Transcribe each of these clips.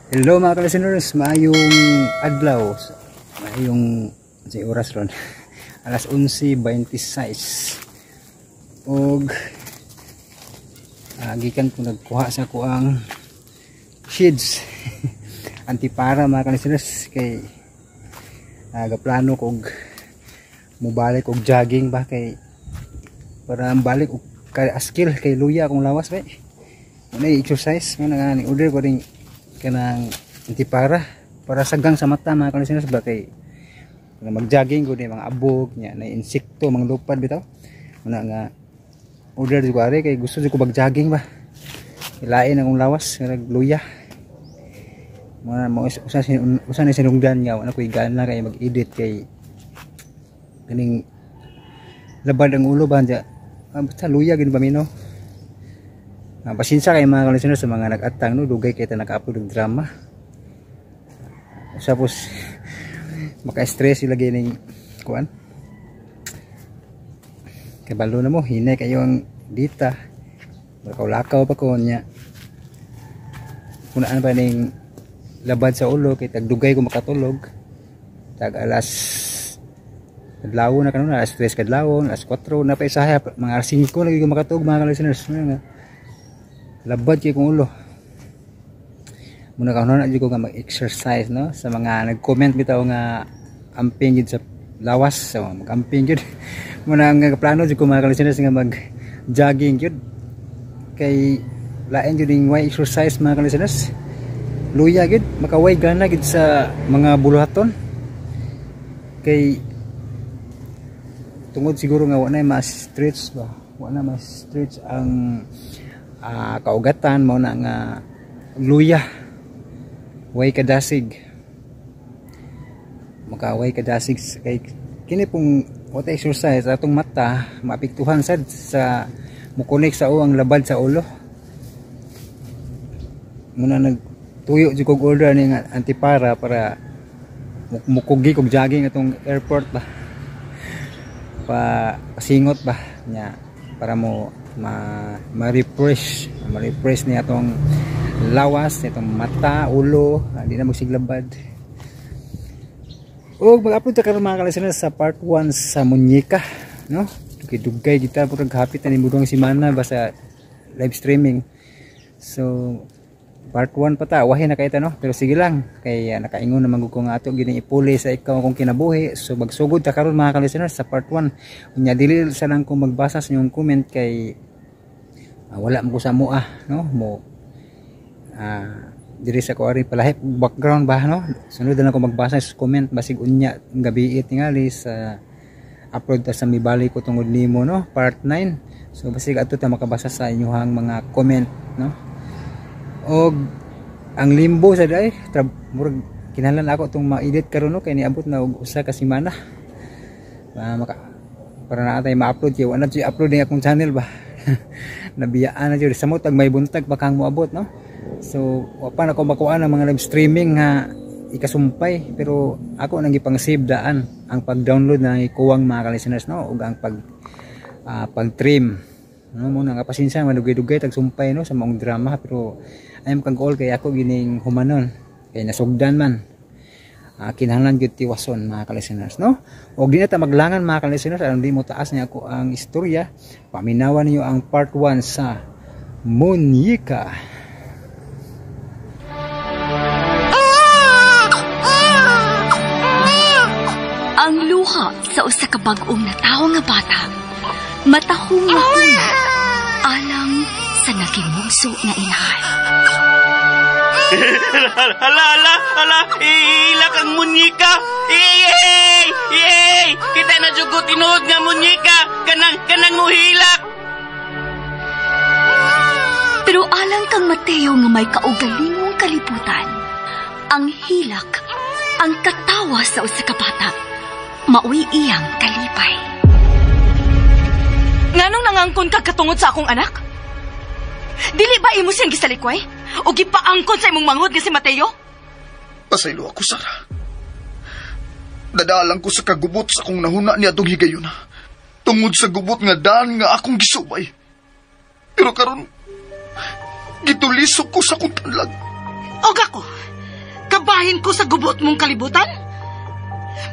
Hello mga ka-listeners, maayong adlaw. Maayong sa oras ron. Alas 11:26. Og gikan ko nagkuha sa kuang shades. Antipara mga ka-listeners kay gaplano kog mobalik og jogging ba kay para balik og kay askil kay luya akong lawas ba. Muna exercise mo na ni order ko ring kanang antipara para sagang sa mata mga ka-listeners ba kay mag-jogging ko ni mga abog nya na insekto mga lupad bitaw. Muna nga order ko ari kay gusto ko mag-jogging ba. Ilain akong lawas nga luya. Muna mo usa usa ni sinugdan nga wala koy gana kay mag-edit kay kaning labad ang ulo ba diya. Basta luya gid ba mino. Pasensya kay mga ka-listeners sa mga nag-atang no, dugay kay ta naka-upload og drama. Usa pos maka-stress lagi ning kuan. Kay balo na mo hinay kayo ang dita. Lakaw-lakaw pa ko niya. Kunaan pa ning labad sa ulo kay tagdugay ko makatulog. Tag alas kadlaw na kanon, alas 3 kadlaw, alas 4 na pa isahay, mga alas 5 lagi ko makatulog mga ka-listeners. Labad kay kong ulo. Muna ka na ko nga mag-exercise no sa mga nag-comment bitaw nga amping gid sa lawas, so mag-amping gid. Muna ang plano jud ko mga ka-listeners nga mag-jogging gid kay lain jud ning way exercise mga ka-listeners. Luya gid makaway gana gid sa mga buluhaton kay tungod siguro nga wa na ma-stretch ba, wa na ma-stretch ang kaugatan mo na nga luya way kadasig, makaway kadasig kay kini pong what exercise atong mata maapektuhan sad sa mukunik sa uang labad sa ulo. Muna nagtuyo jud kog order ni nga antipara para mukugi kog jogging atong airport ba, pa pasingot ba nya para mo ma-refresh niya atong lawas, itong mata, ulo, di na magsiglabad. Og mag-upload ta karon mga ka-listeners sa part 1 sa Munyeka, no? Dugay-dugay kita purag hapit na ni mudong semana basta live streaming. So part 1 pa ta, wahin na kay ta no, pero sige lang kay nakaingon naman gud ko nga ato gini ipuli sa ikaw akong kinabuhi. So magsugod ta karon mga ka-listeners sa part 1. Unya dili sa lang ko magbasa sa inyong comment kay wala mo ko sa mua no mo diri sa ko ari palahi background ba no. Sunod na lang ko magbasa sa comment basig unya gabi tingali sa upload ta sa mibali ko tungod nimo no part 9. So basig adto ta makabasa sa inyong mga comment no. Og ang limbo sa day murag kinahanglan ako tong ma-edit karon no kay niabot na og usa ka semana para na atay ma-upload kay wala jud upload ni akong channel ba. Nabiyaan na jud samot ag may buntag pa kang moabot no. So wa pa na ko makuha ng mga live streaming nga ikasumpay, pero ako nang gipang-save daan ang pag-download ng ikuwang mga ka-listeners no ug ang pag-trim no. Mo nga pasensya madugay-dugay tag sumpay no sa maong drama, pero ayam kang goal kay ako gining humanon kay nasugdan man. Kinahanglan gyud tiwason mga ka-listeners no. Og di na ta maglangan mga ka-listeners aron di mo taas niya ako ang istorya. Paminawan niyo ang part 1 sa Munyeka. Ang luha sa usa ka bag-ong natawo nga bata matahong nga hulot alang sa nagimugso nga inahan. Hala, hala, hala, ilak ang munyeka. Yay! Yay! Kita na jud ko tinuod nga munyeka, kanang muhilak. Pero alang kang Mateo nga may kaugalingong kalibutan, ang hilak, ang katawa sa usa ka bata, maoy iyang kalipay. Nganong nangangkon ka katungod sa akong anak? Dili ba imo siyang gisalikway? O gipaangkon sa imong manghod nga si Mateo? Pasaylo ako, Sara. Dadalang ko sa kagubot sa akong nahuna ni atong higayon. Tungod sa gubot nga daan nga akong gisubay. Pero karon, gitulisok ko sa akong tanlag. Og ako, Kabahin ko sa gubot mong kalibutan?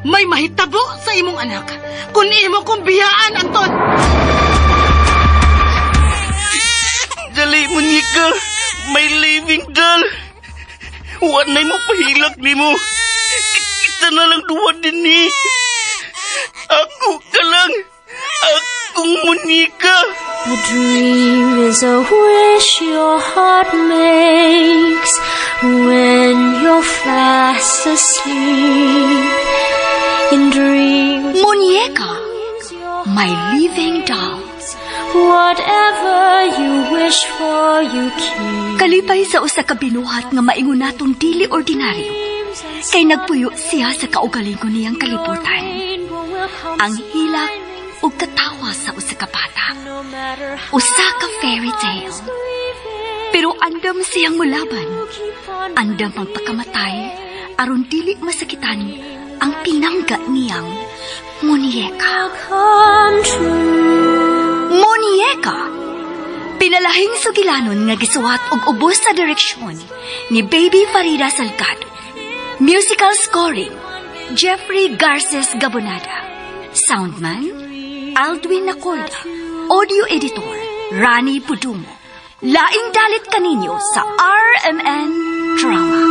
May mahitabo sa imong anak kung imo kong biyaan, Anton! Dali, munyeka. May living doll. Wanay mo pahilak ni mo. Kita na lang duwa din ni. Ako ka lang. Akong munyeka. A dream is a wish your heart makes when you're fast asleep. In dreams, Munyeka, my living doll. Whatever you wish for, you keep. Kalipay sa usa ka binuhat nga maingon natong dili ordinaryo. Kay nagpuyo siya sa kaugalingon niyang kalibutan. Ang hilak ug katawa sa usa ka bata. Usa ka fairy tale. Pero andam siyang mulaban. Andam ang pagkamatay aron dili masakitan ang pinangga niyang munyeka. Come true. Munyeka! Pinalahing sugilanon nga gisuwat og ubos sa direksyon ni Baby Farida Salgado. Musical scoring, Jeffrey Garces Gabonada. Soundman, Aldwin Nacorda. Audio editor, Rani Pudumo. Laing dalit kaninyo sa RMN Drama.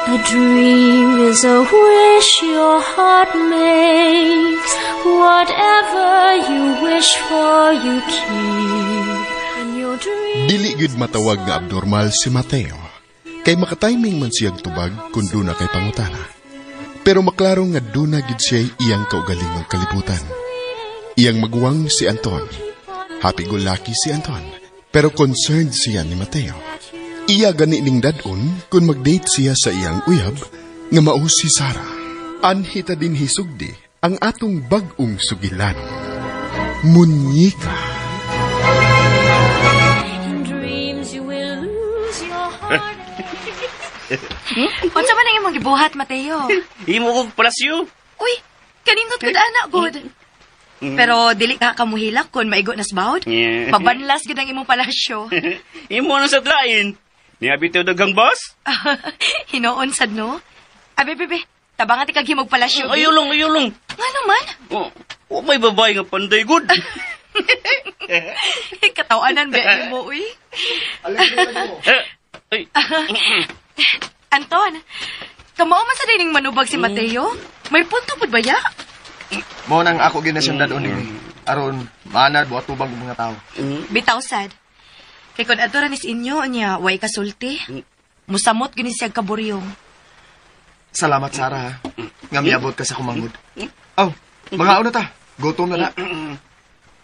A dream is a wish your heart makes. Whatever you wish for, you keep. In your dream, Dili gyud matawag nga abnormal si Mateo. Kay makatiming man siyang tubag kung duna kay pangutana. Pero maklaro nga duna gid siya iyang kaugalingong kalibutan. Iyang maguwang si Anton. Happy-go-lucky si Anton. Pero concerned siya ni Mateo. Iya gani ning dadon kung mag-date siya sa iyang uyab nga mao si Sarah. Anhita din hisugdi ang atong bag-ong sugilanon. Munyika. In dreams you will lose your heart. Unsa man ang imong gibuhat, Mateo? Imo kong palasyo. Uy, kanindot gud ana gud. Pero dili ka kamuhilak kung maigo na sa bawd. Yeah. Mabanlas gud ang imong palasyo. Imo na sa tlain. Niya bitaw daghang boss? Hinoon sad no? Abe, bebe, tabangan ti kag himog palasyo. Ayaw lang, ayaw lang. Nga naman? Oh, oh, may babae nga panday good. Katawanan ba mo, uy? Eh, ay, Anton, kamao man sa dining manubag si Mateo? May punto pud ba ya? Mao nang ako gina siyang dadon ni. Aron maanad mo atubang og mga tao. Bitaw sad. Kay kun adto ra nis inyo nya way kasulti. Musamot gini siya kaburyong. Salamat Sarah ha. Nga miabot ka sa kumangod. Aw, mga una ta. Gutom na na.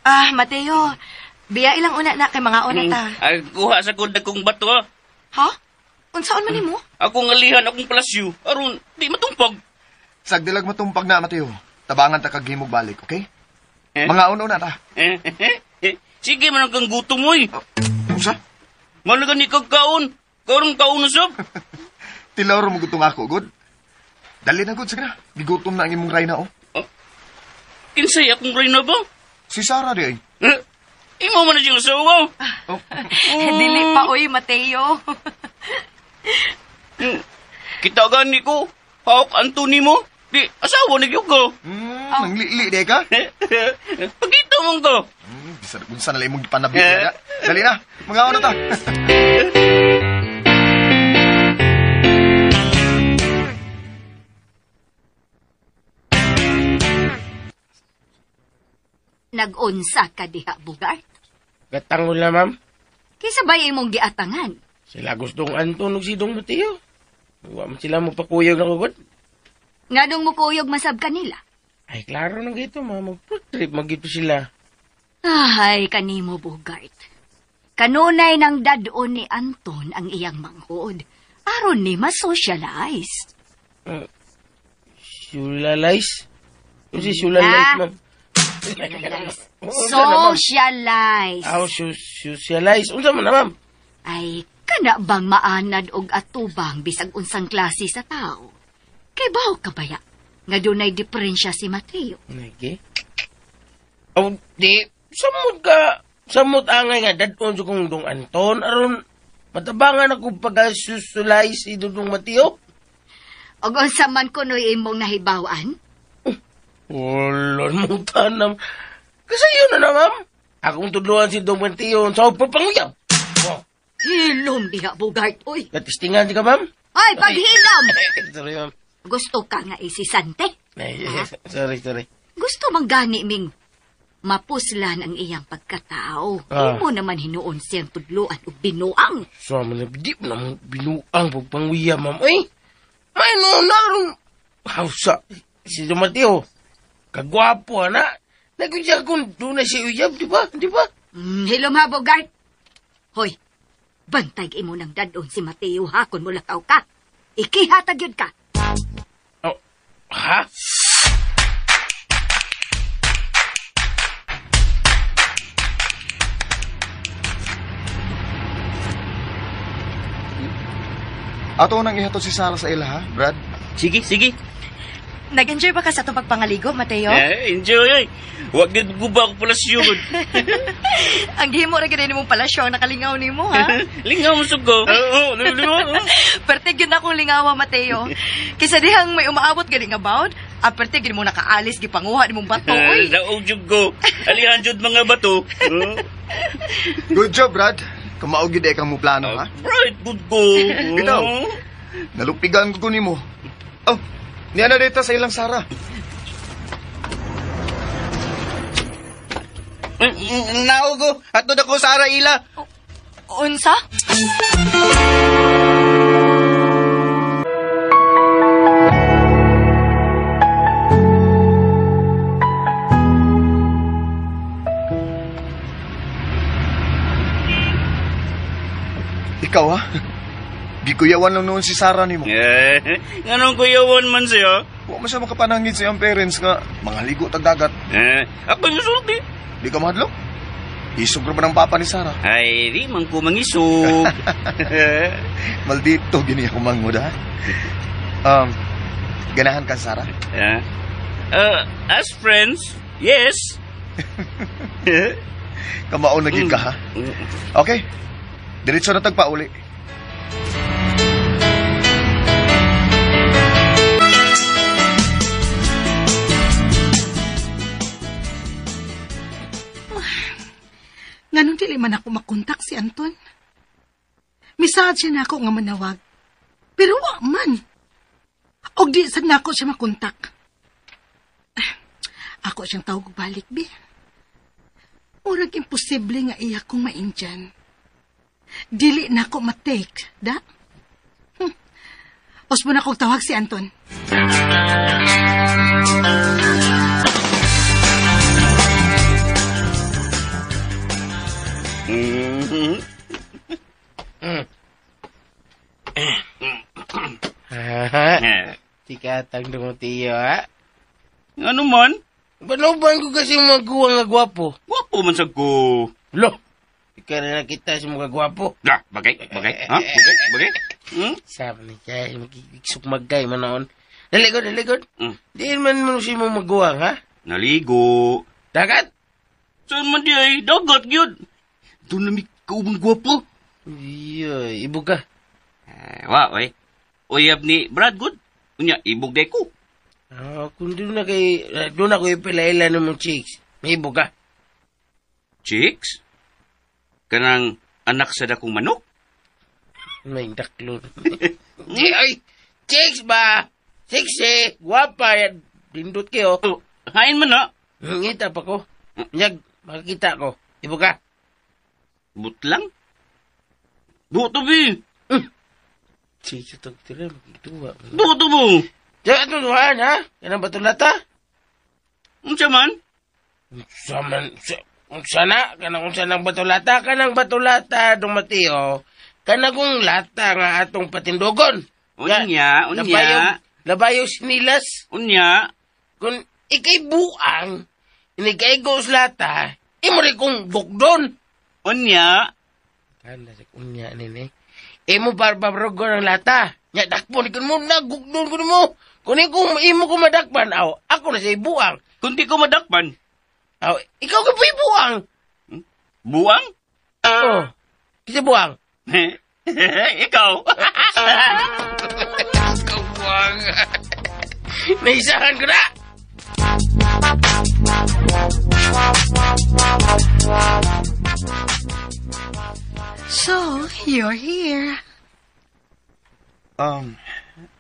Ah, Mateo, biya ilang una na kay mga una ta. Ay, kuha sa kong dagkong bato ha. Ha? Unsaon man nimo? Ako nga lihan akong palasyo. Aron, di matumpag. Sagdilag matumpag na Mateo. Tabangan ta kag himog balik, okay? Eh? Mga una ta. Sige man ang kang gutom oy. Unsa? Malaga ni kag kaon. Kaon kaon na sab. Tilaw ra mo gutong ako, good. Dali na good sige na. Gigutom na ang imong rayna oh. Kinsay akong rayna ba? Si Sarah di ay. Eh, imo man na siyang asawa. Oh. Dili pa oy, Mateo. Kita gani ko. Hawak Anthony mo. Di, asawa ni gyud ko. Manglili di ka? Pagkita mo ko. Bisa unsa na lang imong gipanabi niya. Dali na. Mga una ta. Nag-unsa ka diha, Bugart? Gatangol na, ma'am. Kisa ba imong giatangan? Sila gustong Anton ug si Dong Mateo. Wa man sila magpakuyog na kugod. Nganong mukuyog masab kanila? Ay, klaro na gito, ma'am. Mag-food trip, magito sila. Ay, kanimo, Bugart. Kanunay ng dadon ni Anton ang iyang manghod. Aron ni ma-socialize. Socialize? Yung si socialize, ma'am. Socialize. Aw, socialize. Unsa man na, ma'am? Ay, kana bang maanad og atubang bisag unsang klase sa tao? Kay baw ka baya? Nga dunay diferensya si Mateo. Nage? Oh, di, samot ka, samot angay nga dadon sa kong Dong Anton, aron matabangan ako pagkasusulay si Dudong Mateo. Og unsa man kuno'y imong nahibawan? Wala mong tanam. Kasi yun na na, ma'am. Akong tudluan si Dong Mateo sa pagpanguyab. Oh. Hilom diha, Bugart, uy. Natistingan ka, ma'am? Ay, paghilom! Sorry, ma'am. Gusto ka nga isisante? Ay, sorry, sorry. Gusto man gani ming mapuslan ang iyang pagkatao. Ah. Imo naman hinuon siyang tudluan og binuang. So, man, di na binuang pagpanguyab, ma'am. Ay, may noon na rin. Hausa, si Dong Mateo. Kagwapo, ana. Nagkundya kung doon na siya uyab, di ba? Di ba? Hilom ha, Bogart. Hoy, bantay imo ng dadon si Mateo ha kung mulakaw ka. Ikihatag yun ka. Oh, ha? Ato nang ihatod si Sarah sa ila, ha, Brad? Sige, sige. Nag-enjoy ba ka sa itong pagpangaligo, Mateo? Eh, enjoy, ay. Huwag guba ako pala siyod. Ang gihimo ra gid nimong palasyo ang nakalingaw nimo, ha? Lingaw mo sugo. Oo, lingaw. Perte gyud akong lingawa, Mateo. Kaysa dihang may umaabot gani nga bawd, aperte gyud mo nakaalis gipanguha nimong bato, oy. Daog jud ko. Alihan jud mga bato. Good job, Brad. Kamao gyud kang mo plano, ha? Right, good ko. Bitaw. Nalupigan ko nimo. Oh, niya na dito sa ilang Sarah. Naugo, atod ako Sarah ila. Unsa? Ikaw, ha? Gikuyawan lang noon si Sarah nimo. Eh, nganong kuyawan man siya? Wa man siya makapanangit sa iyang parents nga mga ligo tag dagat. Eh, ako yung musulti. Di ka mahadlok? Isog ra ba ng papa ni Sarah? Ay, di man ko mangisog. Maldito gini ako manghud, ha? Ganahan ka, Sarah? As friends, yes. Kamao na gid ka, ha? Okay. Diretso na tagpauli. Nganong dili man ako makontak si Anton? Misaad siya na ako nga manawag. Pero wa man. Og di sad nako siya makontak. Ako siyang tawag balik, bi. Murag imposible nga iya kong maindyan. Dili na ako matake, da? Osmo na akong tawag si Anton. Tikatang dumutiyo, ha? Ano man? Banuban ko kasi magawa nga gwapo. Gwapo man sa ko. Lo, ikaw na nakita si mga gwapo. Ah, bagay, bagay, ha? Bagay, bagay. Hmm? Sabi ni kaya, magsukmagkay man noon. Naligod, naligod. Mm. Di man mo si mo magawa, ha? Naligo. Dagat? Saan man di ay? Dagat, gyud. Doon na may kaubang gwapo. Iyoy, ibog ka. Eh, wa, oy. Uyab ni Brad, good. Unya, ibog day ko. Ah, kung doon na kay, doon ako ipilailan ng mong chicks. May ibog ka. Chicks? Kanang anak sa dakong manok? May daklon. Di, ay, chicks ba? Chicks eh, gwapa yan. Dindot kayo. Oh, hain man na. Ngita pa ko. Nyag, makikita ko. Ibog ka. Butlang? Buto, bi. Chicks, ito, tira, makikituwa. Buto mo. Diyan, ito, duhaan, ha? Yan ang batulata? Unsa man? Unsa man, unsa na? Kanang unsa nang batulata? Kanang batulata, Dong Mateo. Kanang kung lata nga atong patindugon. Unya, unya. Labayo sinilas. Unya. Kung ikay buang, inikay gos lata, imo rin kong bukdon. Unya. Kanda sa unya nini. Imo barbarogon ang lata. Nya, dakpo ni kun mo, nagugdon ko mo. Kung imo ko madakpan, aw, ako na siya ibuang. Kung di ko madakpan? Aw, ikaw ka pa ibuang. Buang? Oo. Kasi buang. Ikaw. Ikaw buang. Naisahan ko na. So, you're here.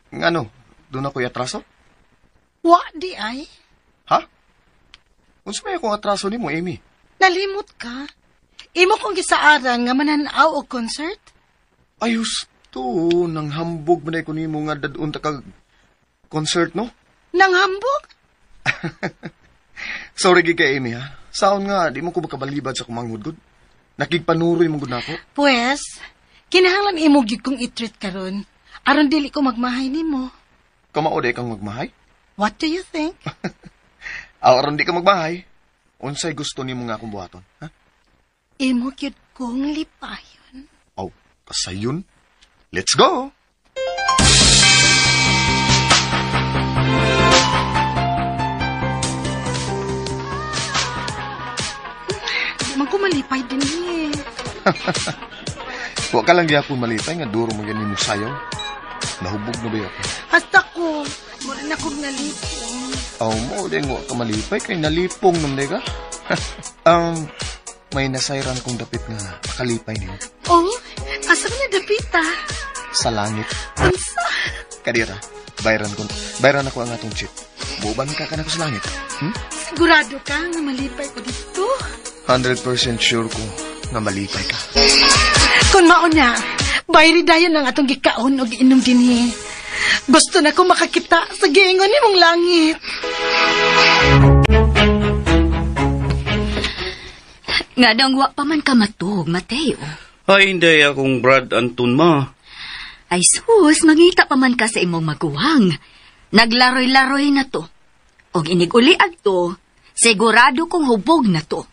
Ngano? Doon ako'y atraso? Wa di ay. Ha? Unsa may akong atraso nimo, Amy? Nalimot ka. Imo kong gisaaran nga mananaw og concert? Ayos to, nang hambog man ko nimo nga dadun ta kag concert, no? Nang hambog? Sorry gid kay Amy, ha? Saon nga, di mo ko makabalibad sa kumanghod, gud. Nakigpanuroy mo gud nako. Pues, kinahanglan imo gyud kong i-treat karon. Aron dili ko magmahay nimo. Kamao di kang magmahay? What do you think? Aw, aron di ka magmahay. Unsay gusto nimo nga akong buhaton, ha? Imo gyud kong lipayon. Aw, kasayon. Let's go! Di man ko malipay din eh. Wa ka lang gyapon malipay nga duro man gani mo sayaw. Nahubog na ba ako? Hasta ko, mura na kong nalipong. Aw mo, di nga ka malipay kay nalipong naman ka. May nasayran kong dapit nga makalipay niyo. Oh, asa ka na dapita? Sa langit. Unsa? Kadira, bayran ako ang atong chip. Buban ka ka na ko sa langit. Hmm? Sigurado ka nga malipay ko dito? 100% sure ko nga malipay ka. Kung mauna, bayri dayon ang atong gikaon og inom dinhi. Gusto na ko makakita sa giingon nimong langit. Nga dang wa pa man ka matuog, Mateo. Ay, hindi akong Brad Anton, ma. Ay sus, mangita pa man ka sa imong maguwang. Naglaroy-laroy na to. Og inig-uli adto, sigurado kong hubog na to.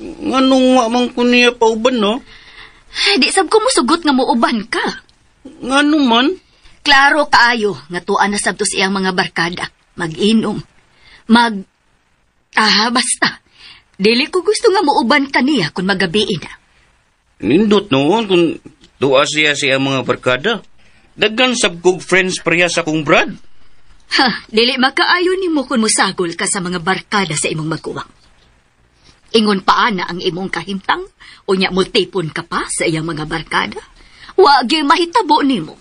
Nganong wa man ko niya pauban, no? Ay, di sab ko musugot nga muuban ka. Ngano man? Klaro kaayo nga tuan na sabto sa iyang mga barkada. Mag-inom. Basta. Dili ko gusto nga muuban ka niya kung magabiin na. Nindot noon kung tuwa siya sa iyang mga barkada. Daghan sab kog friends pareha sa kong Brad. Ha, dili makaayo nimo kung musagol ka sa mga barkada sa imong maguwang. Ingon pa ana ang imong kahimtang, unya multipon ka pa sa iyang mga barkada. Wa gyud mahitabo nimo.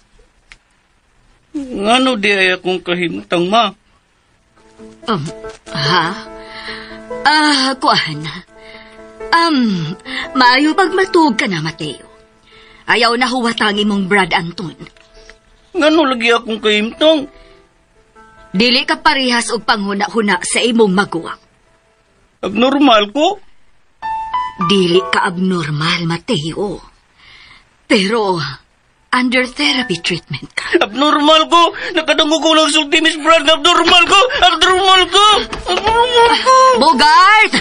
Ngano di ay akong kahimtang, ma? Ha? Kuan. Maayo pag matuog ka na, Mateo. Ayaw na huwatang imong Brad Anton. Ngano lagi akong kahimtang? Dili ka parehas og panghuna-huna sa imong maguwang. Abnormal ko? Dili ka abnormal, Mateo. Pero under therapy treatment ka. Abnormal ko! Nakadunggo ko lang sulti, Miss Brad. Abnormal ko! Abnormal ko! Abnormal ko! Bogart!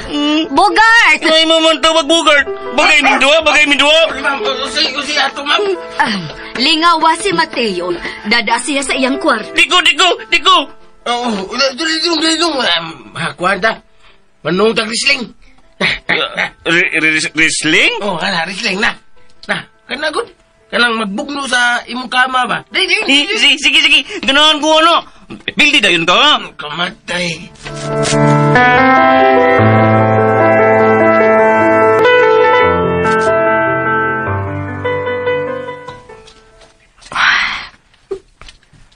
Bogart! Ay, maman tawag, Bogart! Bagay min duwa! Bagay min duwa! Ma'am, usi ato, ma'am. Lingawa si Mateo. Dada siya sa iyang kwarto. Diko, diko! Diko! Oo, dito, dito. Kwarta. Manong tag Riesling. Riesling? Oh, kana Riesling na. Na, kana gud. Kanang magbugno sa imong kama ba? Di, di, di. Sige, sige. Ganahan ko ano. Bildi dayon ka, ha? Kamatay.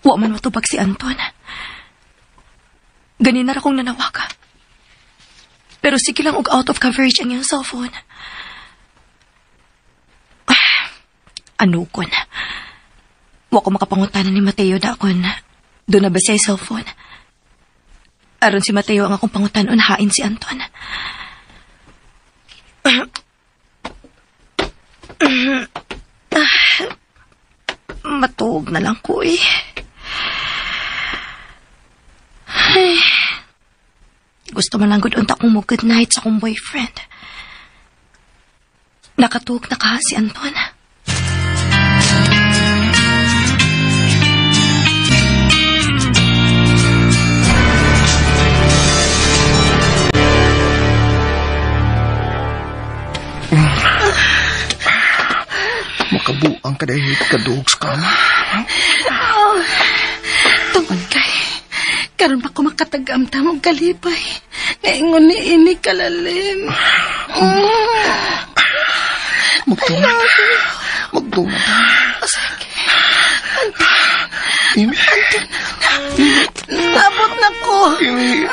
Wa man matubag si Anton. Ganin na ra kong nanawaga. Pero sige lang og out of coverage ang iyang cellphone. Ano kon? Wa ko makapangutanan ni Mateo dakon. Doon na ba siya cellphone? Aron si Mateo ang akong pangutanon, hain si Anton. Matuog na lang ko eh. Ay, gusto man lang gud unta kong mo good night sa akong boyfriend. Nakatuog na ka si Anton. Buang ka dahil kaduog sa kama. Oh, tungod kay, karon pa ko makatag-amtam og kalipay. Ngaingon ni ini kalalim. Magtungan. Magtungan. Sige. Imi. Anton. Nabot na ko. Imi.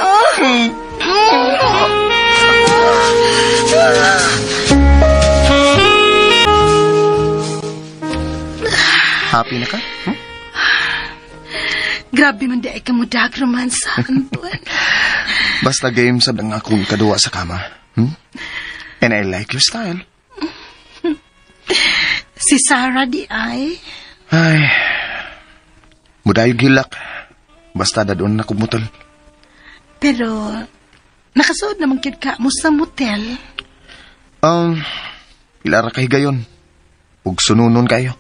Happy na ka? Hmm? Grabe man di ay kamudag romansa, Anton. Basta game sa ang akong kaduwa sa kama. Hmm? And I like your style. Si Sarah di ay? Ay, mudayog hilak. Basta dadon na kumutol. Pero, nakasuod naman kyud ka mo sa motel. Ilara kay gayon. Ug sununon kayo.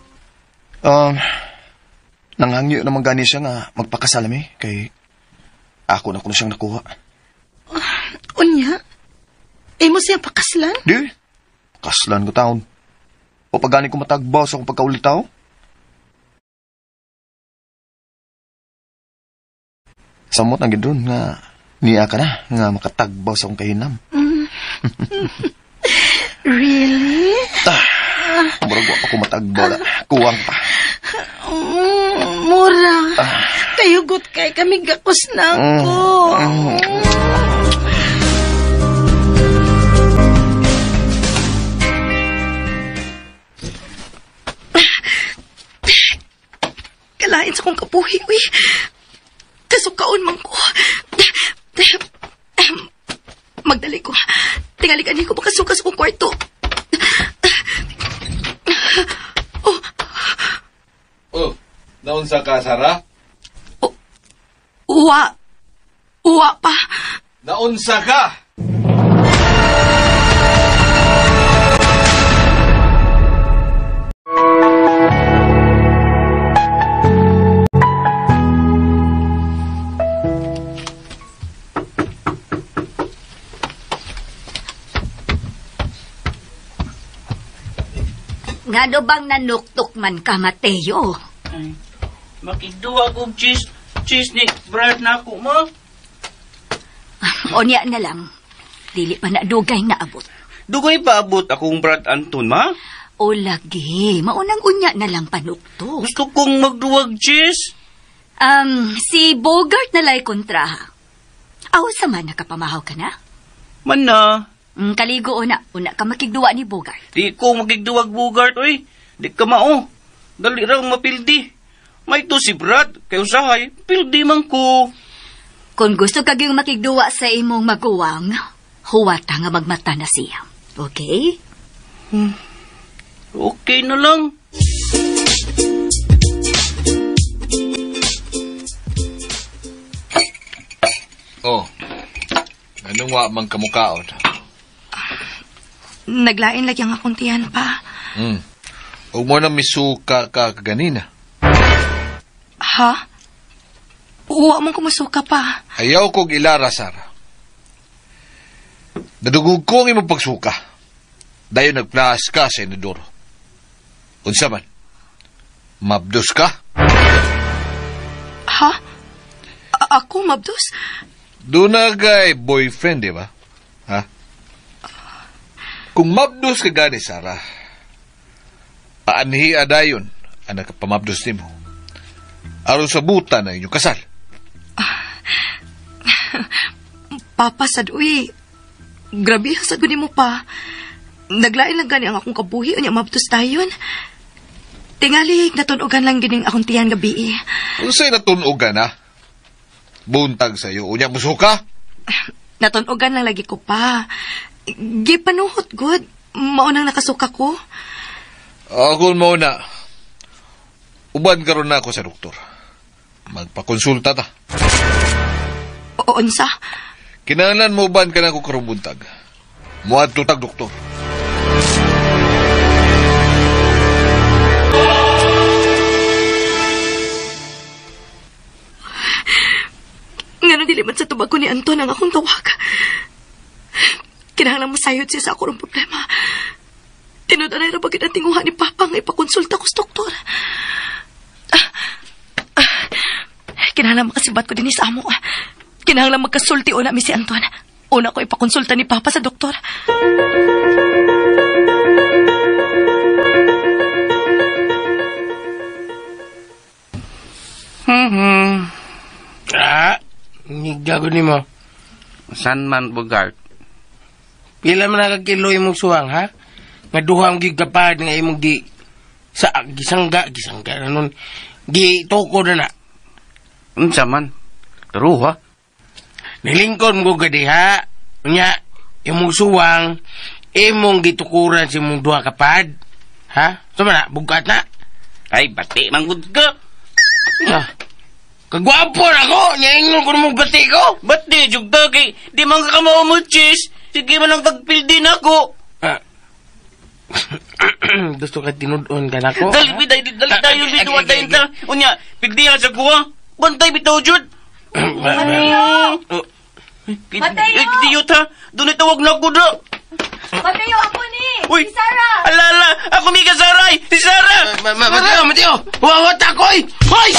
Nangangyo naman gani siya nga magpakasal mi kay ako na kuno siyang nakuha. Unya? Imo siya pakaslan? Di. Kaslan ko taon. O pag gani ko matagbaw sa akong pagkaulitaw? Samot ang gidron nga niya ka na nga makatagbaw sa akong kahinam. Really? Murag wa pa ko matagbaw na. Kuwang pa. Mura. Kayugot kay kami gakos na ako. Kalain sa kong kabuhi, uy. Kasukaon man ko. Magdali ko. Tingali-gali ko makasuka sa kong kwarto. Oh. Oh, naunsa ka, Sarah? Oh, uwa. Uwa pa. Naunsa ka? Ngano bang nanuktok man ka, Mateo? Ay, makigduwa kong cheese. Cheese ni Brad na ako, ma. Onya na lang. Dili pa na dugay na abot. Dugay pa abot akong Brad Anton, ma? O lagi, maunang unya na lang panuktok. Gusto kong magduwag cheese. Si Bogart na lay kontraha. Aw, sama nakapamahaw ka na? Man na. Kaligo una. Una ka makigduwa ni Bogart. Di ko makigduwag Bogart, oy. Di ka mao. Dali raw mapildi. May to si Brad. Kay usahay, pildi man ko. Kung gusto kag yung makigduwa sa imong maguwang, huwata nga magmata na siya. Okay? Okay na lang. Oh, anong wa man kamukaon? Naglain lagi ang akong tiyan pa. Huwag mo na misuka ka kaganina. Ha? Uwa mong kumusuka pa. Ayaw kong ilara, Sarah. Nadugog ko ang imong pagsuka. Dayon nagplas ka sa inodoro. Unsa man? Mabdos ka? Ha? Ako mabdos? Doon na kay boyfriend, di ba? Ha? Kung mabdos ka gani, Sarah, paanhi adayon ang nakapamabdos nimo. Aron sa buta na inyong kasal. Papa, sad, uy. Grabe, sad ko nimo pa. Naglain lang gani ang akong kabuhi, unya mabdos tayon. Tingali, natunogan lang gining akong tiyan gabi. Unsay natunogan, ha? Buntag sa'yo, unya musuka? Natunogan lang lagi ko pa. Gipanuhot, good. Maunang nakasuka ko. Ako mauna. Uban karon na ako sa doktor. Magpakonsulta ta. Unsa? Kinahanglan mo uban ka na ako karong buntag. Muadto tag doktor. Ngano dili man sa tubag ko ni Anton ang akong tawag. Kinahanglan mo sayod siya sa akong problema. Tinud-anay ra bagid ang tinguha ni Papa nga ipakonsulta ko sa doktor. Kinahanglan makasibat ko dinhi sa amo. Kinahanglan magkasulti una mi si Anton. Una ko ipakonsulta ni Papa sa doktor. Nigago ni mo. San man, Bogart? Pila man nakakilo imong suwang, ha? Nga duha ang gigapad nga imong gi... Sa, gisangga na nun. Gituko na na. Unsa man? True, ha? Nilingkod mo gadi, ha? Unya, imong suwang, imong gitukuran si imong duha kapad. Ha? Sama na, bugat na. Ay, bati, manggod ka. Ah. Kagwapo na ko! Nyaingon ko namang bati ko! Bati, jugta kay di man ka maumuchis! Sige man ang tagpildin ako! Ah. Gusto ka tinudon ka na ko? Dali, dali, dali tayo, bituwa tayo ta! Unya, pigdi ka sa kuha! Bantay, bitaw, Jud! Mateo! Mateo! Diyo ta! Doon itawag na ako da! Mateo, ako ni! Uy! Si Sarah! Ala, ala! Ako mi ka, Sarah! Si Sarah! Mateo, Mateo! Huwag ako, oy! Hoy!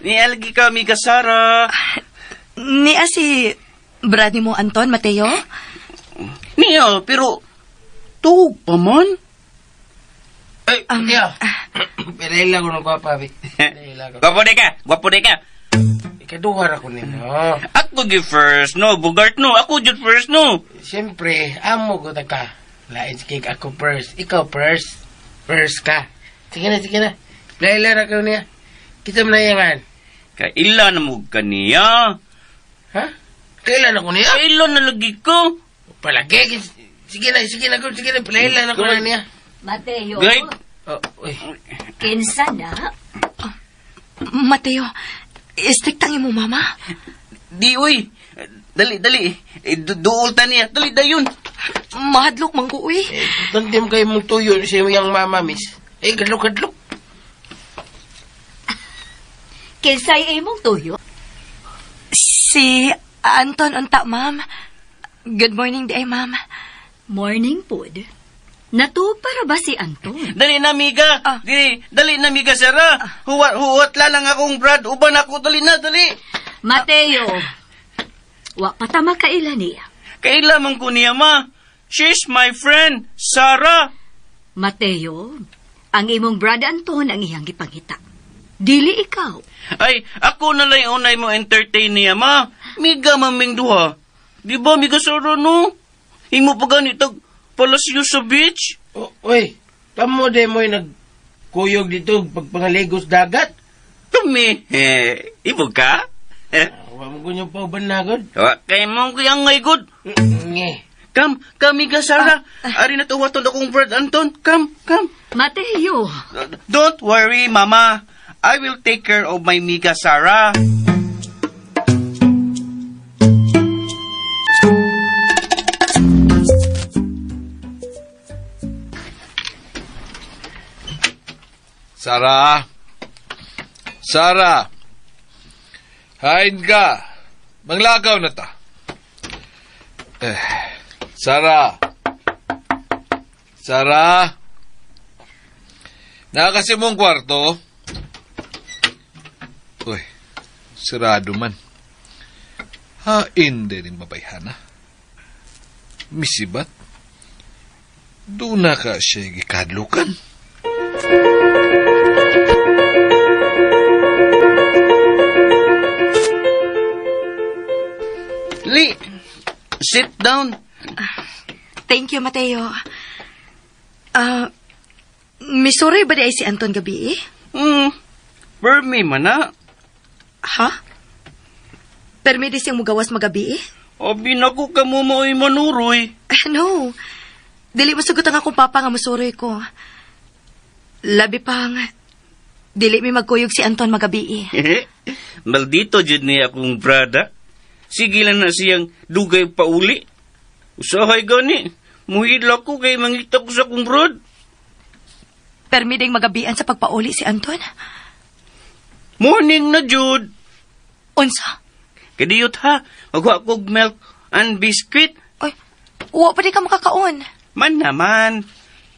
Nialgi ka, Mika Sara. Niya si brad mo, Anton, Mateo? Niya, pero tuog pa man. Ay, Mateo. Pirela ko ng gwapa, bi. Gwapo di ka, gwapo di ka. Ikaduha ra ko nimo. Ako gi first, no? Bugart, no? Ako jud first, no? Siyempre, amo ko ta ka. Lain si cake ako first. Ikaw first. First ka. Sige na, sige na. Pirela ra ko niya. Kita mo na yangan. Kaila na mo kaniya. Ha? Kailan ako niya? Kaila na lagi ko. Palagi. Sige na, sige na. Sige na, palahila na ko na niya. Mateo. Gay. Oh, uy. Kinsa na? Mateo, strict ang imo mama. Di, uy. Dali, dali. Duol ta niya. Dali, dayon. Mahadlok man ko, uy. Tantim kayo mong tuyo sa iyang mama, miss. Eh, kadlok-kadlok. Kinsay imong tuyo? Si Anton unta, ma'am. Good morning, di ay, ma'am. Morning, pod. Natuog para ba si Anton? Dali na, miga. Ah. Dali, dali na, miga, Sarah. Ah. Huwat lang akong brad. Uban ako. Dali na, dali. Mateo, wa pa ta makaila niya. Kaila man ko niya, ma. She's my friend, Sarah. Mateo, ang imong brad Anton ang iyang gipangita. Dili ikaw. Ay, ako na lang unay mo entertain niya, ma. Miga maming duha. Di ba, miga Sarah, no? Imo pa ganitag palasyo sa beach? Oh, uy, kamo de mo'y nagkuyog dito pagpangaligos dagat? Kami, eh, ibog ka? Wa mo kunyo pa uban na, god? Wa kay mong kuyang ngay, god. Kam, kami ka, Sarah. Ari na tuwa akong brad Anton. Kam, kam. Mateo. Don't worry, mama. I will take care of my miga, Sarah. Sarah! Sarah! Hain ka! Manglakaw na ta. Eh, Sarah! Sarah! Nakasi mong kwarto? Uy, sirado man. Hain din yung babayhana. Misibat? Doon na ka siya gikadlukan. Li, sit down. Thank you, Mateo. Missouri ba di ay si Anton gabi eh? Permi man na. Ha? Permi di siyang mugawas magabi eh? Abi nako ka mo mao'y manuroy. No. Dili masugot ang akong papa nga musuroy ko. Labi pa nga. Dili mi magkuyog si Anton magabi eh. Maldito jud ni akong brada. Sige lang na siyang dugay pauli. Usahay gani. Muhidla ko kay mangita ko sa akong brad. Permi ding magabian sa pagpauli si Anton. Morning na, Jude. Unsa? Kadiyot ha, magwa kog milk and biscuit. Oy, wa pa di ka makakaon. Man naman.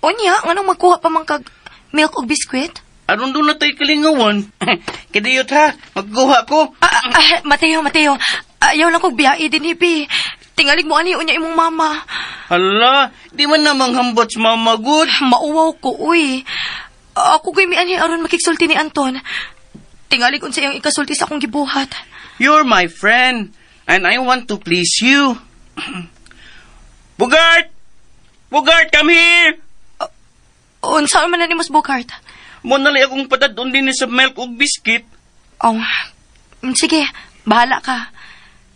Unya, nganong magkuha pa man kag milk ug biscuit? Aron doon na tayo kalingawan. Kadiyot ha, magkuha ko. Mateo, Mateo, ayaw lang kog biyae din, hipi. Tingalig mo ani unya imong mama. Hala, di man namang hambot sa mama good. Mauwaw ko, uy. Ako ko'y mianhi aron makigsulti ni Anton. Tingalig unsa iyang ikasulti sa akong gibuhat. You're my friend, and I want to please you. Bugart! Bugart, come here! Unsa man na ni Mas Bugart? Mo nali akong padadon din sa milk ug biscuit. Oh, sige, bahala ka.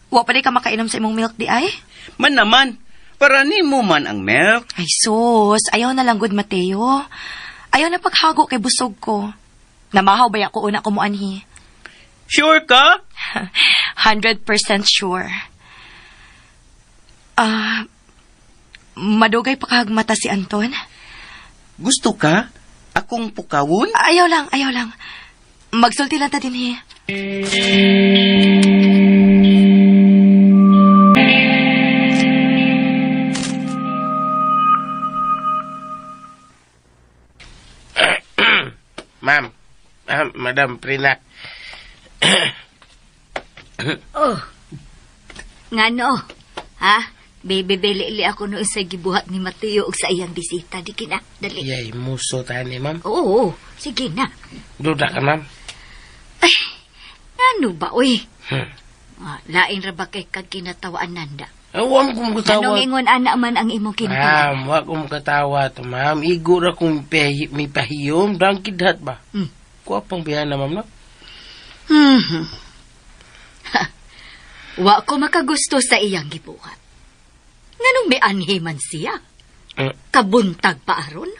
Wa pa di ka makainom sa imong milk di ay? Man naman, para nimo man ang milk. Ay sus, ayaw na lang good Mateo. Ayaw na paghago kay busog ko. Namahaw ba ako una ko muanhi? Sure ka? 100% sure. Madugay pa kahagmata si Anton? Gusto ka? Akong pukawon? Ayaw lang, ayaw lang. Magsulti lang ta dinhi. Ma'am, Madam Prina. Oh. Ngano? Ha? Bibili ako noon sa gibuhat ni Mateo og sa iyang bisita. Di kina, dali. Yay, muso tani, ma'am. Oo, sige na. Duda ka, ma'am. Ay, ngano ba, uy? Lain ra ba kay kag kinatawaan nanda? Wa mo kong Anong ingon ana man ang imong kinatawaan? Ma'am, wa kong katawa to, ma'am. Igo ra kong may pahiyom. Dangkidhat ba? Kuha pang biyana, ma'am, no? Wa ko makagusto sa iyang gibuhat. Nganong may anhi man siya? Kabuntag pa aron?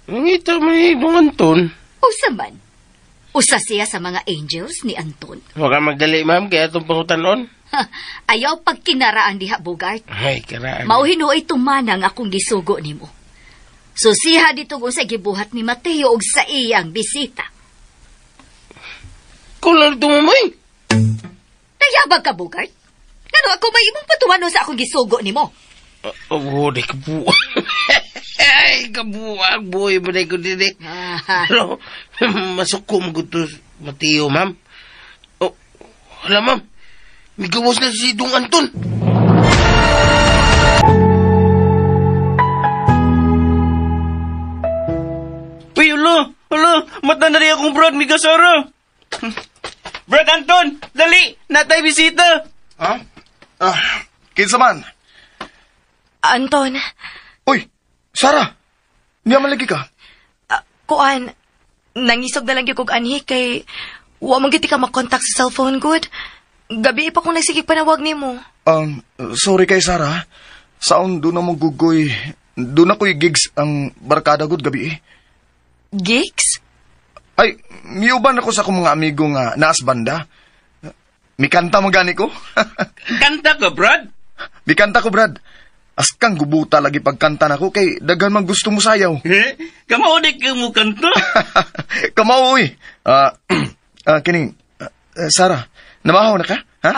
Ngita man ni Anton. Usa man. Usa siya sa mga angels ni Anton. Huwag ka magdali, ma'am, kaya itong pangutanon. Ayaw pagkinaraan diha, Bugart. Ay, karaan. Mauhinuoy tumanang akong gisugo nimo. Susiha dito kung sa gibuhat ni Mateo og sa iyang bisita. Kulang tumamay. Nayabag ka, Bugart? Ngano ako may imong patuwano sa akong gisugo nimo? Oh, di kabuang. Ay, kabuang. Buhay ba na ko din eh. Pero, masuko mo gusto, Mateo, ma'am. Oh, hala, ma'am. May gawas na si Dong Anton. Uy, hala, hala. Mata na rin akong brad, mi gasara. Brad Anton, dali! Natay bisita! Ha? Kinsa man? Anton. Uy, Sarah! Niya malagi ka? Kuan, nangisog na lang yung kog anhi kay wa man giti ka makontak sa cellphone good. Gabi pa kong nagsigig panawag nimo. Sorry kay Sarah. Saon doon na mo gugoy. Doon ako'y gigs ang barkada good gabi eh. Gigs? Ay, miuban ako sa akong mga amigo nga naas banda. Mikanta mo gani ko? Kanta ka, Brad? Mikanta ko, Brad. Askang gubuta lagi pagkanta nako kay daghan man gusto mo sayaw. Eh? Kamao di ka mo kanta? Kamao, uy. Kining, Sarah, namahaw na ka? Ha?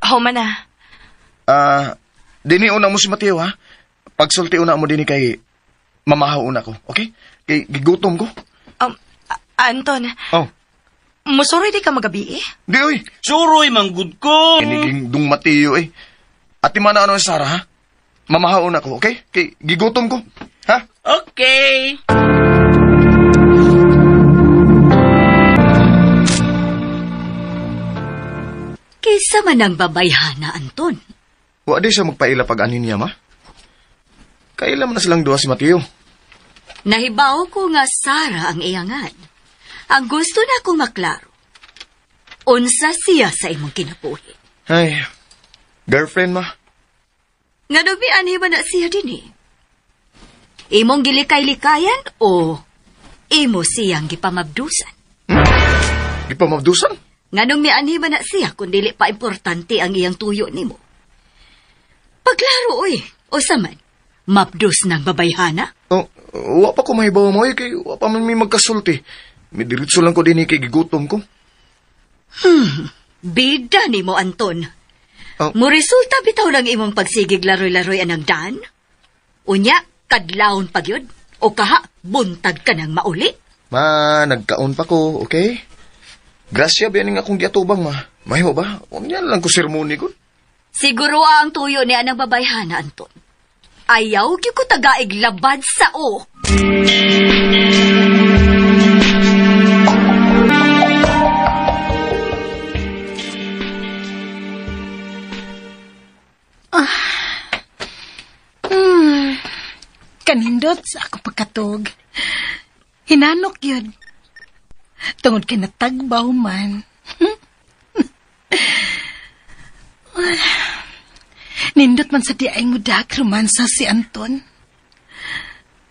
How man na. Dini una mo si Mateo, ha? Pagsulti una mo dini kay mamahaw una ko, okay? Kay gigutom ko. Anton. Oh. Musuroy di ka magabi eh? Di, uy. Suroy, manggod ko. Kiniging dung Mateo, eh. Ati man ano, Sarah, ha? Mamahaon ako, okay? Kay gigutom ko. Ha? Okay. Kaysa man ang babayhana, Anton. Wa di siya magpaila pag anin niya, ma. Kaila man na silang duha si Mateo. Nahibaw ko nga Sarah ang iyangan. Ang gusto na akong maklaro. Unsa siya sa imong kinabuhi. Ay, girlfriend, ma. Nga nagmianhi man na siya din eh. Imong gilikay-likayan o imo siyang gipamabdusan? Gipamabdusan? Nga nung mianhi man na siya kung dili pa importante ang iyang tuyo nimo. Pagklaro, oy, o saman, mabdus ng babayhana? Oh, wa pa ko mahibaw mo, eh, kay wa pa man may magkasulti. May diretso lang ko din eh, kay gigutom ko. Bida ni mo, Anton. Oh. Mo resulta bitaw lang imong pagsigig laroy-laroy anang daan. Unya, kadlawon pag yun. O kaha, buntag ka nang mauli. Ma, nagkaon pa ko, okay? Grasya biyaning akong giatubang, ma. Mahimo ba? Unya lang ko sermoni ko. Siguro ang tuyo ni anang babayhana, Anton. Ayaw gyud ko tagaig labad sa o. Kanindot sa ako pagkatog. Hinanok yun. Tungod kay natagbaw man. Nindot man sa diay mo dak romansa si Anton.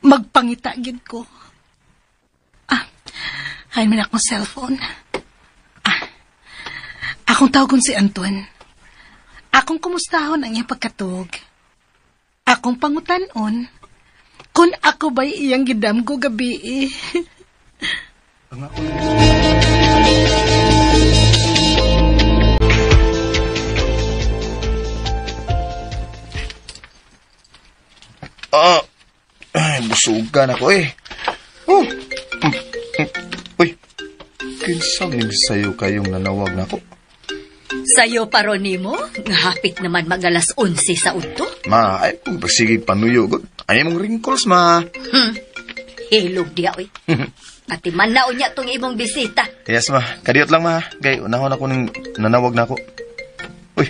Magpangita gid ko. Ah, hain man akong cellphone. Ah, akong tawagon si Anton. Akong kumustahon ang iyang pagkatog. Akong pangutanon kung ako ba'y iyang gidamgo gabi eh. Ay, busugan ako eh. Oh. Uy, kinsa ning sayo kayong nanawag na ako? Sayo pa ron nimo, nga hapit naman mag alas 11 sa udto. Ma, ay kung pasigig panuyo. Ay mong wrinkles, ma. Hilog diya, oy. Ati man na unya tong imong bisita. Yes, ma. Kadiyot lang, ma. Gay, unahon ako ning nanawag na ako. Uy,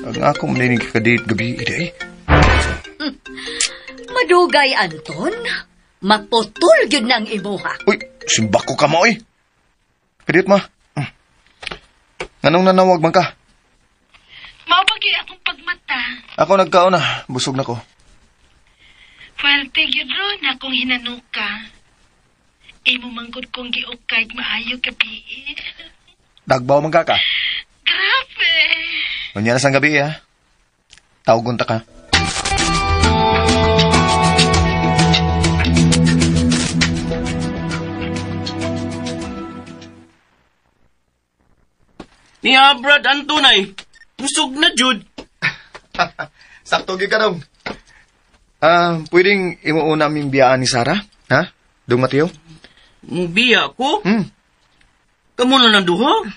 ang ako maninig kadiyot gabi, ide eh. Madugay, Anton. Maputol yun ng imuha. Uy, simbako ka mo, oy. Kadiyot, ma. Anong nanawag man ka? Maubagi akong pagmata. Ako nagkaon na. Busog na ko. Fuerte yun ron akong hinanuka. Imo manggod kong giukay maayo gabi. Dagbaw man ka ka. Grabe. Unya na sang gabi, ha? Tawgon ta ka. Ni Brad Anton ay, busog na jud. Sakto gyud ka dong. Pwedeng imuuna aming biyaan ni Sarah? Ha? Dong Mateo? Mubiya ko? Hmm. Kamu na nang duha?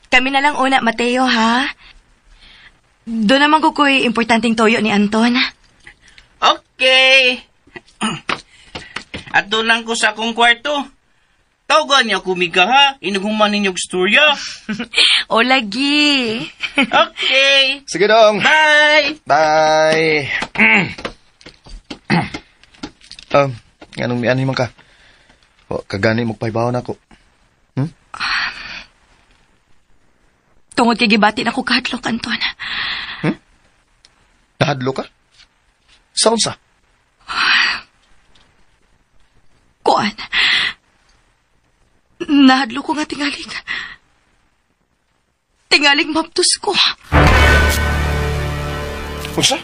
Kami na lang una, Mateo, ha? Doon naman ko ko'y importanteng toyo ni Anton. Okay. At doon lang ko sa akong kwarto. Tawagan niya kumiga, ha? Inuguman ninyo istorya. O, lagi. Okay. Sige dong. Bye! Bye! Anong mianhi man ka? O, kagani magpahibawon ako. Tungod kay gibati na ko kahadlok, Anton. Nahadlok ka? Sa unsa? Kuan. Nahadlok ko nga tingalig. Tingalig maptos ko. Unsa?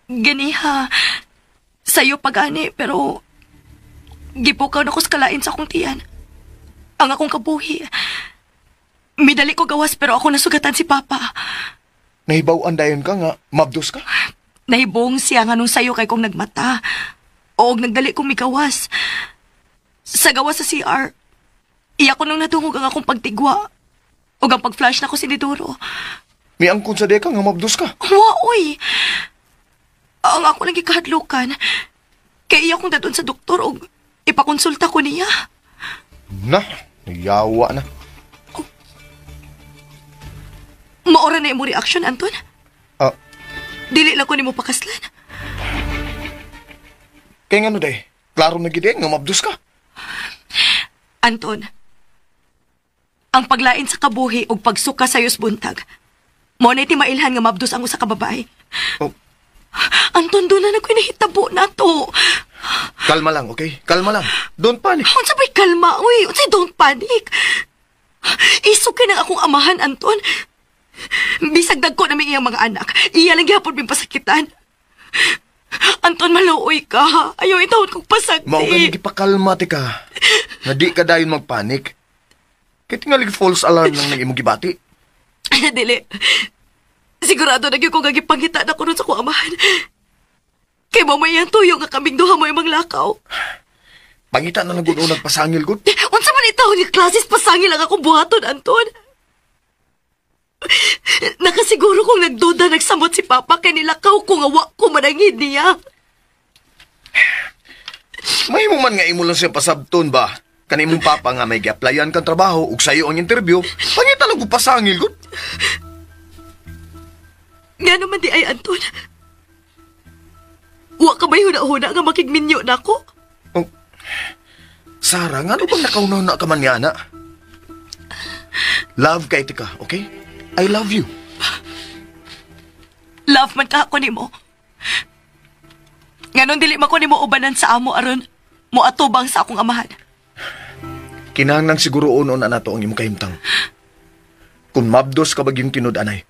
Ganiha. Sayo pagani, pero gipukaw na ko sa kalain sa akong tiyan. Ang akong kabuhi. Midali ko gawas pero ako nasugatan si Papa. Nahibaw-an dayon ka nga, mabdos ka? Nahibong siya nga nung sayo kay kong nagmata. O nagdali kong migawas. Sa gawas sa CR, iya ko nung natungog ang akong pagtigwa. O ang pag-flash na ko si Nidoro. Miangkon sa deka nga mabdos ka. Wa, oy! Ang ako lang gikahadlukan. Kaya iya kong dadun sa doktor o ipakonsulta ko niya. Na, nayawa na. Oh. Maora na imo reaction, Anton? Ah. Dili lang ko nimo pakaslan. Kaya nga no, day. Klaro na gid nga mabdos ka. Anton, ang paglain sa kabuhi o pagsuka sa yos buntag, mo na iti mailhan nga mabdos ang usa ka babae. Oh. Anton, doon na nagko'y nahitabo na to. Kalma lang, okay? Kalma lang. Don't panic. Unsa ba'y kalma, uy? Unsa'y don't panic? Isog ka ng akong amahan, Anton. Bisag dagko namin iyang mga anak. Iya lang gihapon ming pasakitan. Anton, maluoy ka. Ayaw itawon kong pasakit. Mao gani gipakalma ti ka. Nga di ka dayon magpanik. Kay tingali false alarm lang nang imong gibati. Dili. Sigurado na gyud ko nga gipangita na ko nun sa akong amahan. Kay mamaya tuyo nga kaming duha mo imong lakaw. Pangita na lang gud unag pasangil gud. Unsa man itaw ni klases pasangil ang akong buhaton, Anton? Nakasiguro kong nagduda nagsamot si Papa kay nilakaw ko nga wa ko manangid niya. Mahimo man nga imo lang siya pasabton ba? Kani imong papa nga may gi-applyan kang trabaho ug sayo ang interview, pangita lang gud pasangil gud. Nga naman di ay, Anton. Wa ka ba'y huna-huna nga makigminyo na ako? Oh, Sarah, nga ano bang nakauna-una ka man niya, na? Love kay tika, okay? I love you. Love man ka ako nimo. Nganon dili man ko nimo ubanan sa amo aron mo atubang sa akong amahan. Kinahanglan siguro uno na nato ang imong kahimtang. Kung mabdos ka bag yung tinud, anay.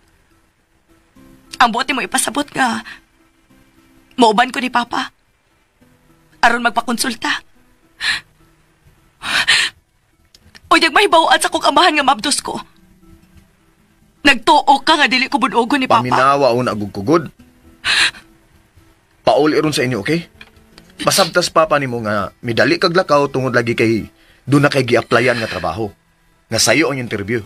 Ang buot mo ipasabot nga mauban ko ni Papa aron magpakonsulta. O yag mahibaw-an sa akong amahan nga mabdos ko. Nagtuo ka nga dili ko bunogon ni Papa. Paminawa una agug kugod. Paul iron sa inyo, okay? Pasabtas papa nimo nga midali kag lakaw tungod lagi kay doon na kay gi-applyan nga trabaho. Nga sayo ang interview.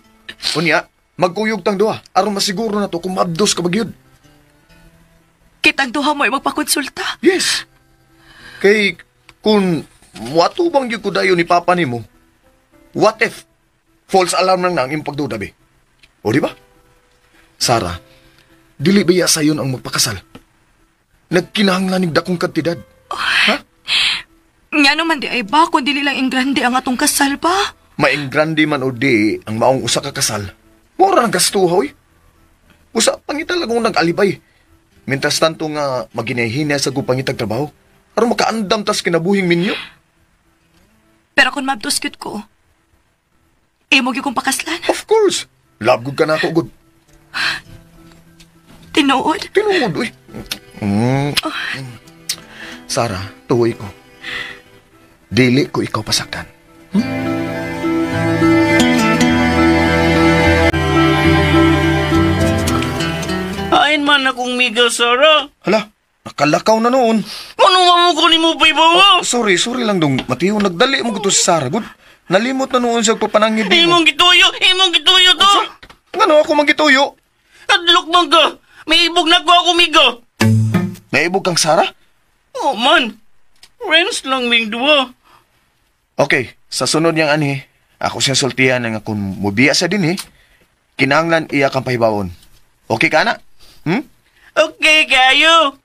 Unya, magkuyog tang duha aron masiguro na to kung mabdos ka ba gyud. Kitang duha mo ay magpakonsulta. Yes. Kay kung watubang gyud ko dayon ni papa nimo, what if false alarm lang na ang imong pagduda be? O di ba? Sara, dili ba ya sayon ang magpakasal? Nagkinahanglan nig dakong kantidad. Ha? Nga naman di ay ba kung dili lang ingrande ang atong kasal ba? Maingrande man o di ang maong usa ka kasal. Mura ng gastuha, oy. Usa pangita lang kung nag-alibay. Mintas tanto nga maginahina sa gupangitag trabaho. Aron makaandam tas kinabuhing minyo. Pero kung mabdos gyud ko, imo gyud kong pakaslan. Of course. Love good ka na ako, good. Tinuod? Tinuod, uy. Mm. Sara, tuloy ko. Dili ko ikaw pasaktan. Ain man akong miga, Sarah. Hala, nakalakaw na noon. Ano nga mo ko ni mo pa ibawa? Oh, sorry, sorry lang dong. Mateo, nagdali mo ko to si Sarah. Good. Nalimot na noon siya papanangid mo. Imong gituyo! Imong gituyo to! Ngano ako manggituyo? Adlok man ka! May ibog na ko ako, miga! Naibog kang Sarah? Oh man! Friends lang ming duwa. Okay, sa sunod niyang anhi, ako siyang sultihan nga kung mubiya sa dinhi, kinahanglan iya kang pahibawon. Okay ka na? Hmm? Okay kayo!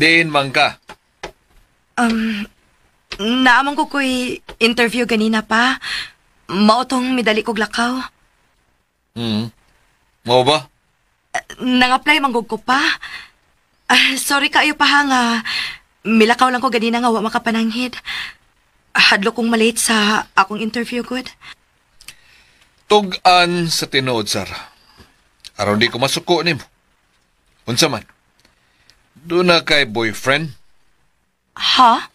Diin man ka. Naamang ko ko'y interview ganina pa. Mao tong midali kog lakaw. Mao ba? Nang-apply manggog ko pa. Sorry kaayo pa ha nga milakaw lang ko ganina nga wa makapananghid. Hadlo kong malate sa akong interview good. Tug-an sa tinuod, Sarah. Aron di ko masuko nimo. Unsa man? Doon na kay boyfriend? Ha?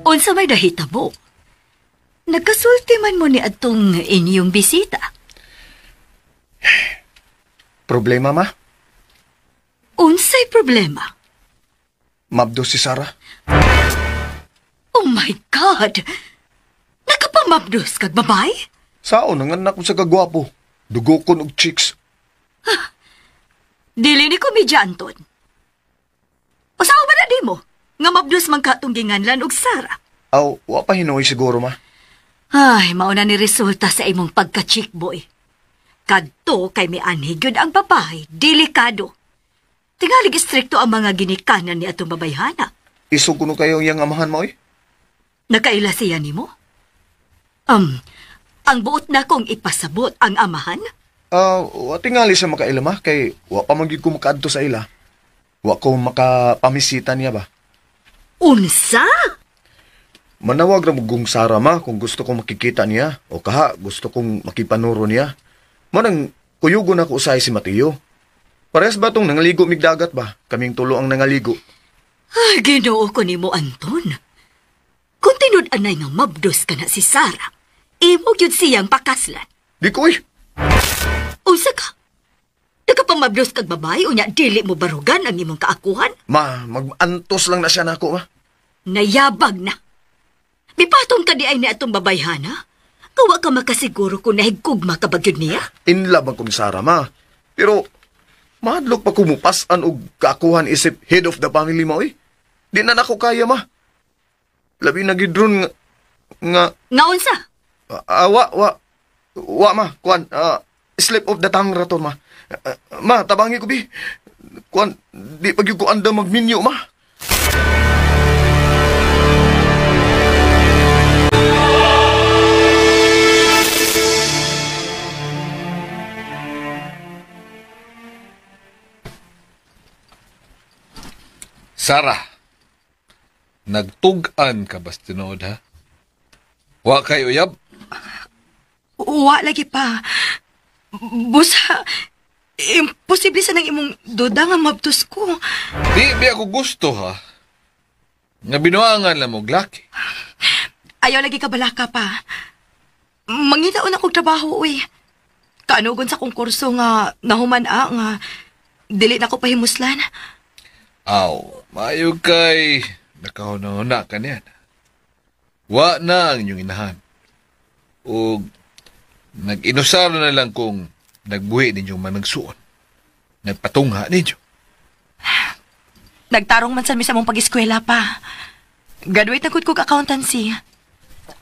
Unsa may dahitabo? Nagkasulti man mo ni adtong inyong bisita. Problema, ma? Unsay problema? Mabdos si Sarah. Oh my God! Nakapamabdos kag babay? Sao nang anak ko sa kagwapo? Dugokon og chicks. Dili ni komedya, Anton. Usawa ba na di mo? Nga mabdos man ka tong ginganlan og Sarah. Aw, wa pa hinuoy siguro, ma. Ay, mauna ni resulta sa imong pagka-chick boy. Kadto kay mianhi gyud ang babae, delikado. Tingalig istrikto ang mga ginikanan ni atong babayhana. Isog kuno kayo iyang amahan mo, oy. Nakaila siya nimo? Ang buot na kong ipasabot ang amahan? Wa tingali siya makaila, ma, kay wa pa man gyud ko makaadto sa ila. Wa ko makapamisita niya ba. Unsa? Manawag ra mo gung Sara ma kung gusto kong makikita niya o kaha gusto kong makipanuro niya. Manang kuyugo na ko usahay si Mateo. Parehas ba tong nangaligo migdagat ba? Kaming tulo ang nangaligo. Ay, Ginoo ko nimo, Anton. Kung tinud-anay nga mabdos ka na si Sara, imo gyud siyang pakaslan. Di ko eh. Unsa ka? Nagapamabdos kag babae unya dili mo barugan ang imong kaakuhan? Ma, mag-antos lang na siya nako, ma. Nayabag na. Mipatong ka di ay ni atong babayhana? Kawa ka makasiguro kung nahigkugma ka ba gyud niya? In love ang ko ni Sara, ma. Pero, mahadlok pa kumupasan og kaakuhan isip head of the family mo, eh. Di na nako kaya, ma. Labi na gid ron nga... Nga unsa? Wa, ma. Kuan, slip of the tongue raton, ma. Ma, tabangi ko, bi. Kuan, di pag ko anda magminyo, ma. Sara, nagtug-an ka bas tinuod, ha? Wa kay uyab? Wa lagi pa. Busa, imposible sa nang imong duda nga mabdos ko. Di ako gusto, ha? Nga binuangan lang mo, laki. Ayaw lagi ka balaka pa. Mangitaon akong trabaho, uy. Kaanugon sa kong kurso nga nahuman-a nga dili na ko pahimuslan. Aw, maayo kay nakahuna-huna ka niyan. Wa na ang inyong inahan. O nag-inusaro na lang kung nagbuhi ninyong managsuon. Nagpatungha ninyo. Nagtarong man sa mi sa mong pag-eskwela pa. Graduate na kog accountancy.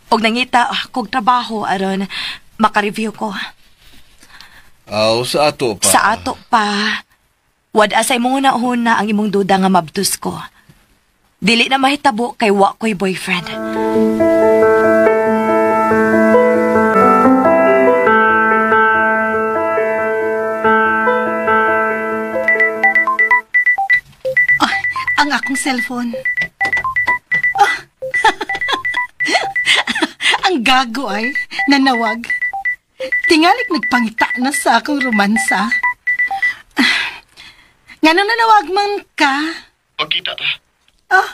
Og nangita kog trabaho aron maka-review ko. Aw, sa ato pa. Sa ato pa. Wad-a sa imong una-una ang imong duda nga mabdos ko. Dili na mahitabo kay wa ko'y boyfriend. Oh, ang akong cellphone. Oh. Ang gago ay, nanawag. Tingalik nagpangita na sa akong romansa. Ngano nanawag man ka? Pagkita ta. Oh.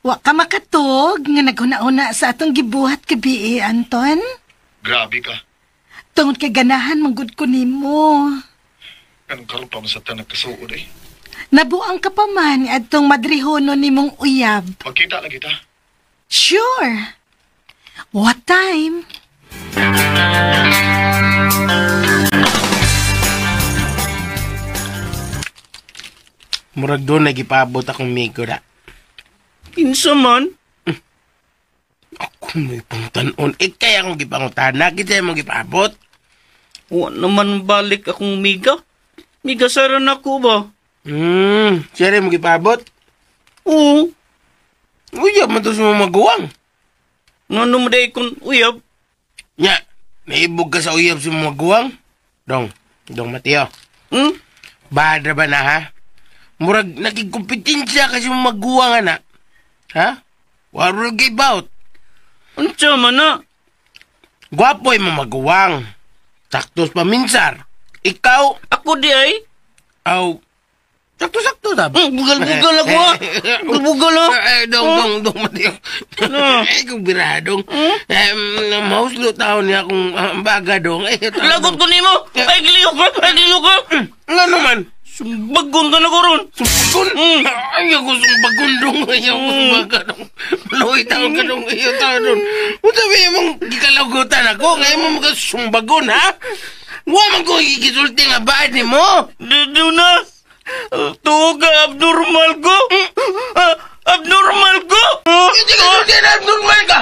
Wa ka makatog nga naghuna-una sa atong gibuhat gabi, Anton. Grabe ka. Tungod kay ganahan manggod ko nimo. Anong karon pa man sa tanang kasuod eh. Nabuang ka pa man adtong madrihono nimong uyab. Magkita lang kita. Sure. What time? Murag doon nagipabot akong migo na. Kinsa man? Ako may pangtanon. Eh, kaya akong gipangutana. Kita mo gipabot. Wa naman balik akong miga. Miga sara na ko ba? Siya rin mo gipabot? Oo. Uyab man to sa mga maguwang. Ngano mo day kung uyab? Nya, naibog ka sa uyab sa mga maguwang? Dong Mateo. Badra ba na ha? Murag nakikompetensya kasi mga maguwang ana. Ha? Warul give out. Unsa man na? Gwapo ay mga maguwang. Saktos paminsar. Ikaw? Ako di ay? Aw, sakto-sakto na. Bugal-bugal ako ha. Bugal-bugal ha. Eh, dong, Mateo. Eh, kung biradong. Mauslo taon niya akong baga, dong. Eh, lagot ko nimo. Ay, giliw ka. Ay, giliw ka. Nga naman. Sumbagon ka na ko ron. Sumbagon? Ay, ako sumbagon dong. Ay, ako sumbaga dong. Maluwi taon ka dong. Ayaw taon dong. Kung sabi mong gikalagutan ako, ngayon mo makasumbagon, ha? Huwag man kong ikisulti nga baad ni mo. Doon na. Tuo ka, abnormal ko. Abnormal ko. Hindi ka doon din, abnormal ka.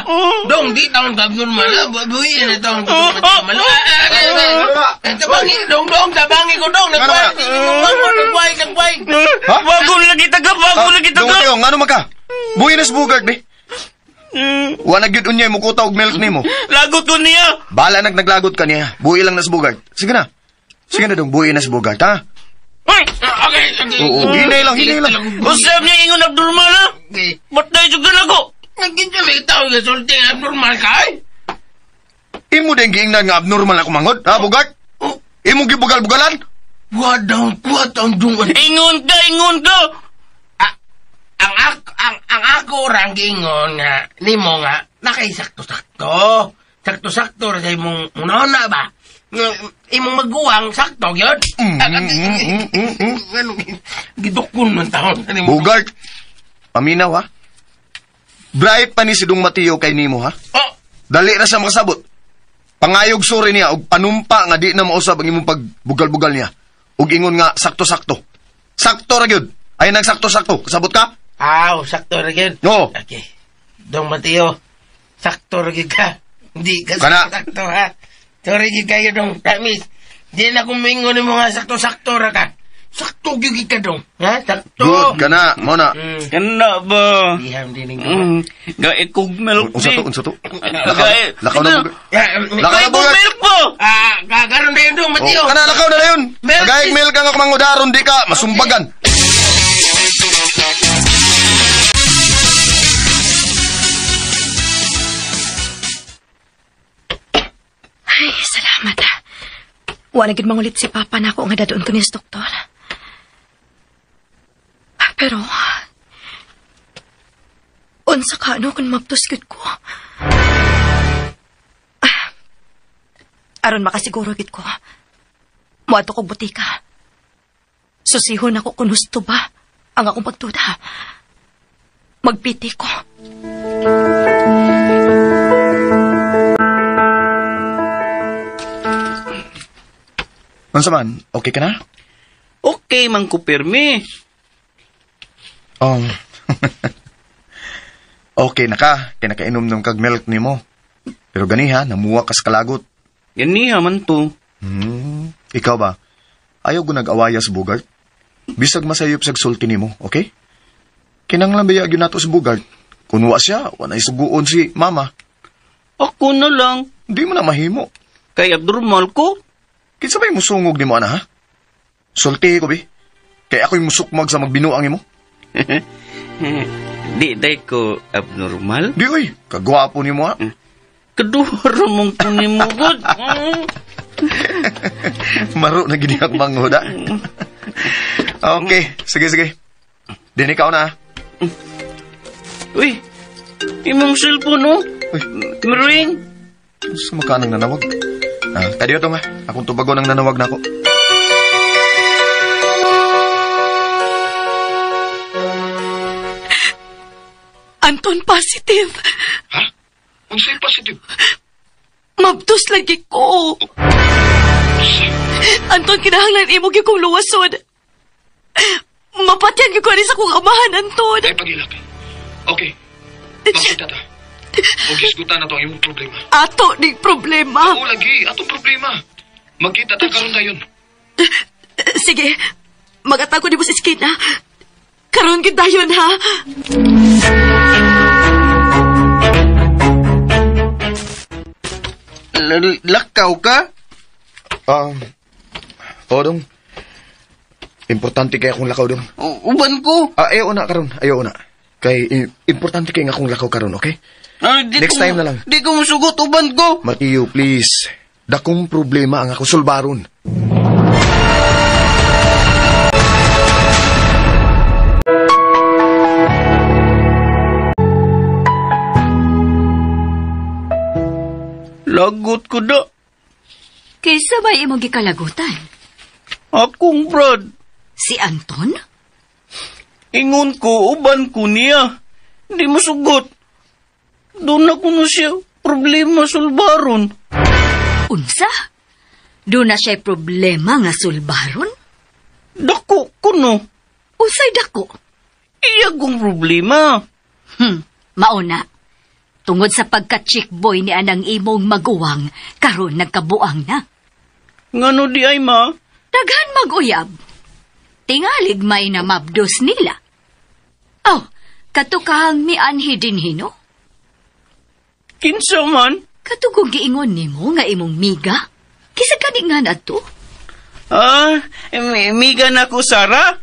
Dong, di taon ka abnormal. Buhiin na taon ka. Tabangi, dong, tabangi ko, dong. Nagbuhay, nagbuhay. Bago lagi taga, bago lagi taga. Dong, Mateo, ngano man ka? Buhi na sa bugart, be. Wa na gyud unya mukuta og milk nimo. Lagot ko niya. Bala naglagot ka niya. Buhi lang na sa bugart. Sige na. Sige na dong, buhi na sa bugart, ha? Ay! Okay, okay. Oo, hinay lang, hinay lang. Usap niya ingon abnormal ha? Patay jud ka nako. Nagkinsa may tao nga sulti abnormal ka ay. Imo din giingnan nga abnormal ako mangod, ha, Bugart? Oh. Imo gibugal-bugalan? Buhat ang dungan. Ingon ka, ingon ka. Ang ako rang giingon nga nimo nga nakay sakto-sakto. Sakto-sakto ra sa imong unahuna ba? Imong maguwang sakto gyud. Gidukon man taon. Bugart, paminaw ha? Bright pa ni si Dong Mateo kay nimo ha? Oh. Dali na siya makasabot. Pangayog sorry niya og panumpa nga di na mausab ang imong pagbugal-bugal niya. Og ingon nga sakto-sakto. Sakto ra gyud. Ay nagsakto-sakto. Kasabot ka? Aw, sakto ra gyud. Oo. Okay. Dong Mateo, sakto ra gyud ka. Hindi ka Kana. sakto ha. Sorry gyud kayo dong. Promise. Di na kumingon nimo nga sakto-sakto ra ka. Sakto gyud ka dong. Ha? Sakto. Good kana, mo na. Kana ba? Iham din ning Gae kog milk. Unsa to, unsa to? Gae. Lakaw na Bugart. Lakaw na Gae kog Bugart. milk po. Ah, kagaron na yun dong, Mateo. Oh, kana lakaw na dayon. Milk Gae milk ang ako mangudaron di ka masumbagan. Ay, salamat ha. Wala gid mangulit si Papa na ako nga dadoon ko niya sa doktor. Pero, unsa ka ano kung mabtos gid ko? Aron makasiguro gid ko. Moadto kog butika. Susihon ako kung husto ba ang akong pagduda. Magpiti ko. Unsa man, okay ka na? Okay man ko pirmi. Oh. Okay na ka, kay nakainom ng kag milk nimo. Pero ganiha, namuwa kas kalagot. Ganiha man to. Ikaw ba? Ayaw ko nag-awaya sa Bugart. Bisag masayop sa sulti nimo, okay? Kinanglan ba gyud nato sa Bugart? Kun wa siya, wa na isuguon si mama. Ako na lang. Di mo na mahimo. Kay abnormal ko. Kinsa may musungog nimo ana ha? Sulti ko bi. Kay ako'y musukmag sa magbinuang imo. Di day ko abnormal. Di oy, kagwapo nimo ha. Kaduha ra mong kunin mo gud. Maro na gid ang manghuda. Okay, sige sige. Din ikaw na. Uy, imong cellphone oh. Ring. Sa makanang nanawag. Ah, kadiyo to nga. Akong tubagon ang nanawag na ako. Anton, positive. Ha? Unsay positive? Mabdos lagi ko. Anton, kinahanglan imo gyud kong luwason. Mapatyan gyud ko ani sa kong amahan, Anton. Ay, pagilak. Okay. Makita ta. O gisgutan na to ang imong problema. Ato ning problema. Oo lagi, atong problema. Magkita ta karon dayon. Sige. Magatag ko ni mo sa eskina. Karon gid dayon ha. Lakaw ka? Oo, dong. Importante kay akong lakaw, dong. Uban ko. Ayaw na karon, ayaw na. Kay importante kay nga akong lakaw karon, okay? Ay, Next time na lang. Di ko musugot, uban ko. Mateo, please. Dakong problema ang ako sulbaron. Lagot ko da. Kaysa ba imong gikalagutan? Akong brad. Si Anton? Ingon ko, uban ko niya. Di mo sugot. Doon na kuno siya problema sulbaron. Unsa? Doon na siya problema nga sulbaron? Dako kuno. Unsay dako? Iya kong problema. Mauna. Tungod sa pagka-chick boy ni anang imong maguwang, karon nagkabuang na. Ngano di ay ma? Daghan mag-uyab. Tingalig may na mabdos nila. Oh, katukahang mianhi dinhi, no? Kinsa man? Katugong giingon nimo nga imong miga? Kisa gani nga na to? Ah, miga na ko, Sara?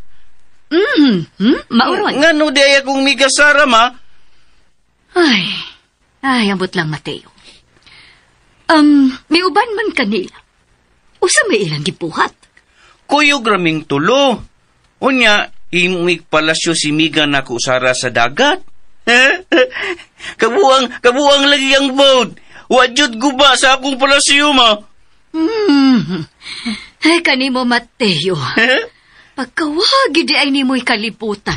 Mauron. Ngano di ay akong miga, Sara, ma? Ay, ambot lang, Mateo. May uban man kanila. Usa may ilang gibuhat. Kuyog raming tulo. Unya, imig palasyo si miga na ko, Sara, sa dagat. Kabuang lagi ang boat. Wajud guba sa akong palasyo, ma. Ay, kanimo, Mateo. Pagkawagi di ay nimo'y kalibutan.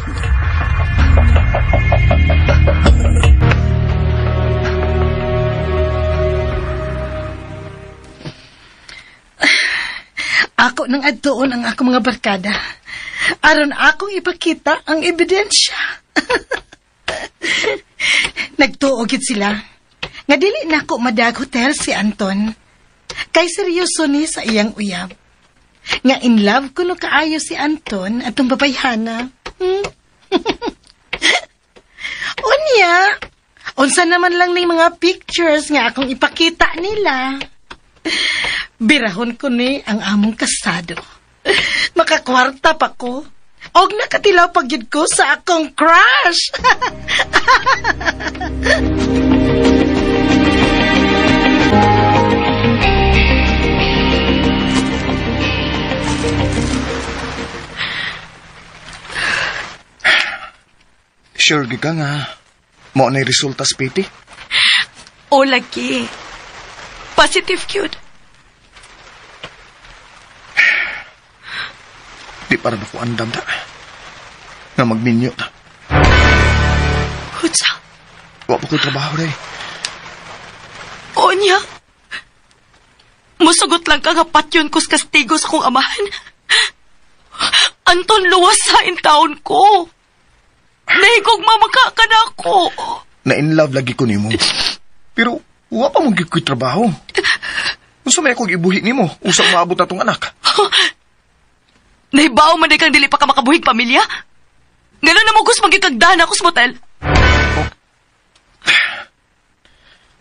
Ako nang adtuon ang akong mga barkada. Aron akong ipakita ang ebidensya. Nagtuo gid sila. Nga dili nako madag hotel si Anton. Kay seryoso ni sa iyang uyab. Nga in love kuno kaayo si Anton atong babayhana. Unya, unsa naman lang ning mga pictures nga akong ipakita nila. Birahon ko ni ang among kasado. Makakwarta pa ko. Og nakatilaw pagyud ko sa akong crush. Sure gyud ka nga mao na resulta sa PT? O lagi. Positive cute. Di para ba ko andam ta? Nga magminyo ta. Unsa? Wa pa ko'y trabaho day. Onya. Musugot lang ka nga patyon kus kastigo sa kong amahan. Anton, luwas sa intaon ko. Nahigog mamaka ka na ako. Na in love lagi ko nimo. Pero wa pa mong giko'y trabaho. Unsa may akong ibuhi nimo? Usap maabot na tong anak. Nahibaw man kang dili pa ka makabuhig pamilya? Ngano na mo gusto magikagdahan ako sa motel? Oh.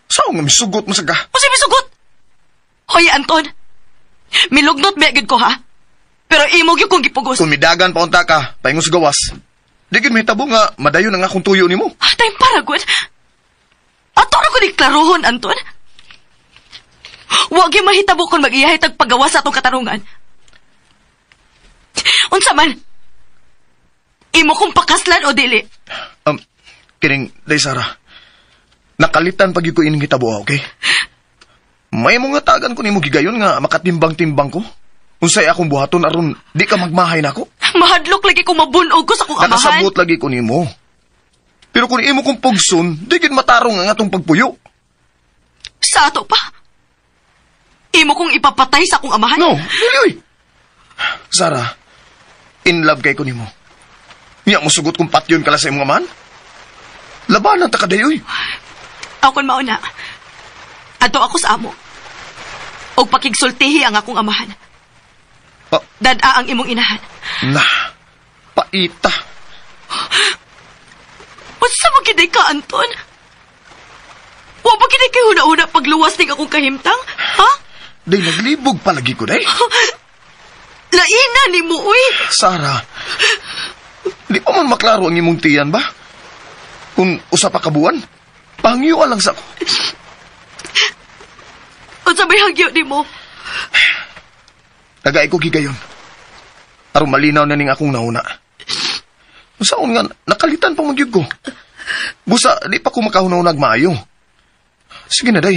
Saan nga misugot mo sa ka? O siya misugot? Hoy, Anton. Milugnot ba ko ha? Pero imog yung kong gipugos. Kung midagan pa unta ka, paingon sa gawas. Di gid mahitabo nga madayon ang akong tuyo nimo. Ah, tayong paragod. Ato na ko ni klarohon, Anton. Huwag yung mahitabo kung mag-iyahay tagpagawa sa atong katarungan. Unsa man? Imo kong pakaslan o dili? Kining, day Sara. Nakalitan pag ko ining hitabo, okay? May mga tagan ko nimo gigayon nga makatimbang-timbang ko. Unsay akong buhaton aron di ka magmahay nako? Mahadlok lagi kong mabunog ko sa akong amahan. Nakasabot lagi ko nimo. Pero kung imo kong pugson, di gid matarong ang atong pagpuyo. Sa ato pa? Imo kong ipapatay sa akong amahan? No, dili oy. Sara, in love kay ko nimo. Nya mo sugot kung patyon ka lang sa imong amahan? Labanan ta kadayoy. Akon mauna. Adto ako sa amo. Og pakigsultihi ang akong amahan. Dad-a ang imong inahan. Nah, paita. Unsa man gid ka, Anton? Wa ba gid kay huna-huna pagluwas ning akong kahimtang? Ha? Day naglibog palagi ko day. Laina nimo uy. Sara, di pa man maklaro ang imong tiyan ba? Kung usa pa ka buwan, pangyo lang sa ko. Unsa may hagyo nimo? Tagay ko gigayon. Aron malinaw na ning akong nauna. Usaon nga nakalitan pa magyud ko. Busa di pa ko makahuna-hunag maayo. Sige na day.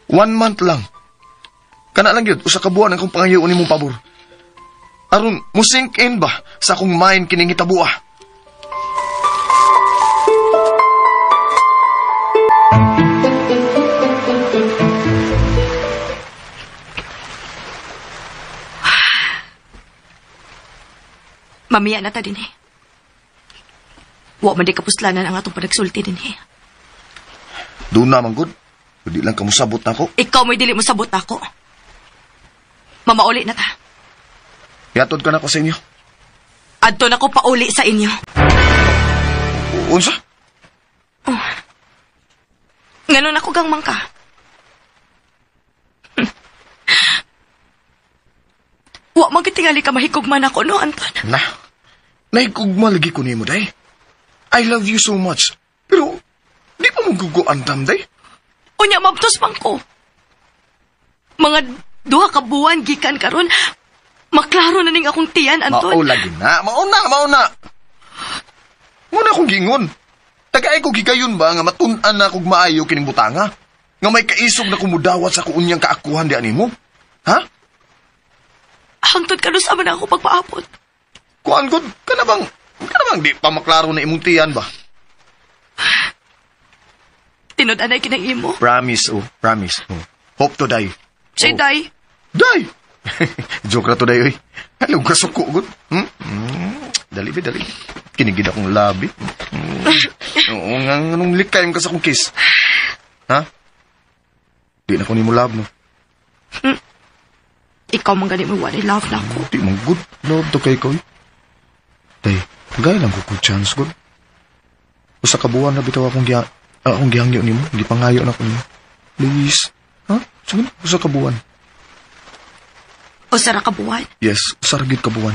1 month lang. Kana lang gyud usa ka buwan ang akong pangayoon nimong pabor. Aron mo sink in ba sa akong mind kining hitabuha. Mamiya na ta din eh. Wa man di kapuslanan ang atong panagsulti din eh. Doon naman good. Di lang kamusabot na ako. Ikaw mo'y dili mo sabot na ako. Mamauli na ta. Yatod ka na ko sa inyo. Adto na ko pauli sa inyo. Unsa? Oh. Nganon ako gang mangka. Wa man kitingali ka mahigugma nako, no, Anton? Na, nahigugma lagi ko nimo, day. I love you so much. Pero, di pa mo guguandam, day. Unya, mabtos man ko. Mga 2 ka buwan gikan karon, maklaro na ning akong tiyan, Anton. Mao lagi na. Mauna. Muna akong gingon. Tagay ko gigayon ba nga matun-an na kog maayo kining butanga? Nga may kaisog na kumudawat sa kuunyang kaakuhan di animo? Ha? Hangtod karon sa man ako pagpaapot. Kuan gud, kana bang di pa maklaro na imong tiyan ba? Tinud-anay kinang imo. Promise, oh. Promise, oh. Hope to die. Say, oh. Die. Die! Joke na to, day, oy. Ayaw ka suko, gud. Dali, be, dali. Kinigid akong labi. Oo, nga, anong likay mo ka sa akong kiss? Ha? Di na ko ni mo love, no? Ikaw man gani mo wala love na ako. Di man good love to kay ko, eh. Day, gaya lang ko kung chance, good. Usa ka buwan na bitaw akong gihangyo nimo, gipangayo na ko nimo. Please. Ha? Sige na, usa ka buwan. Usa ra ka buwan? Yes, usa ra gid ka buwan.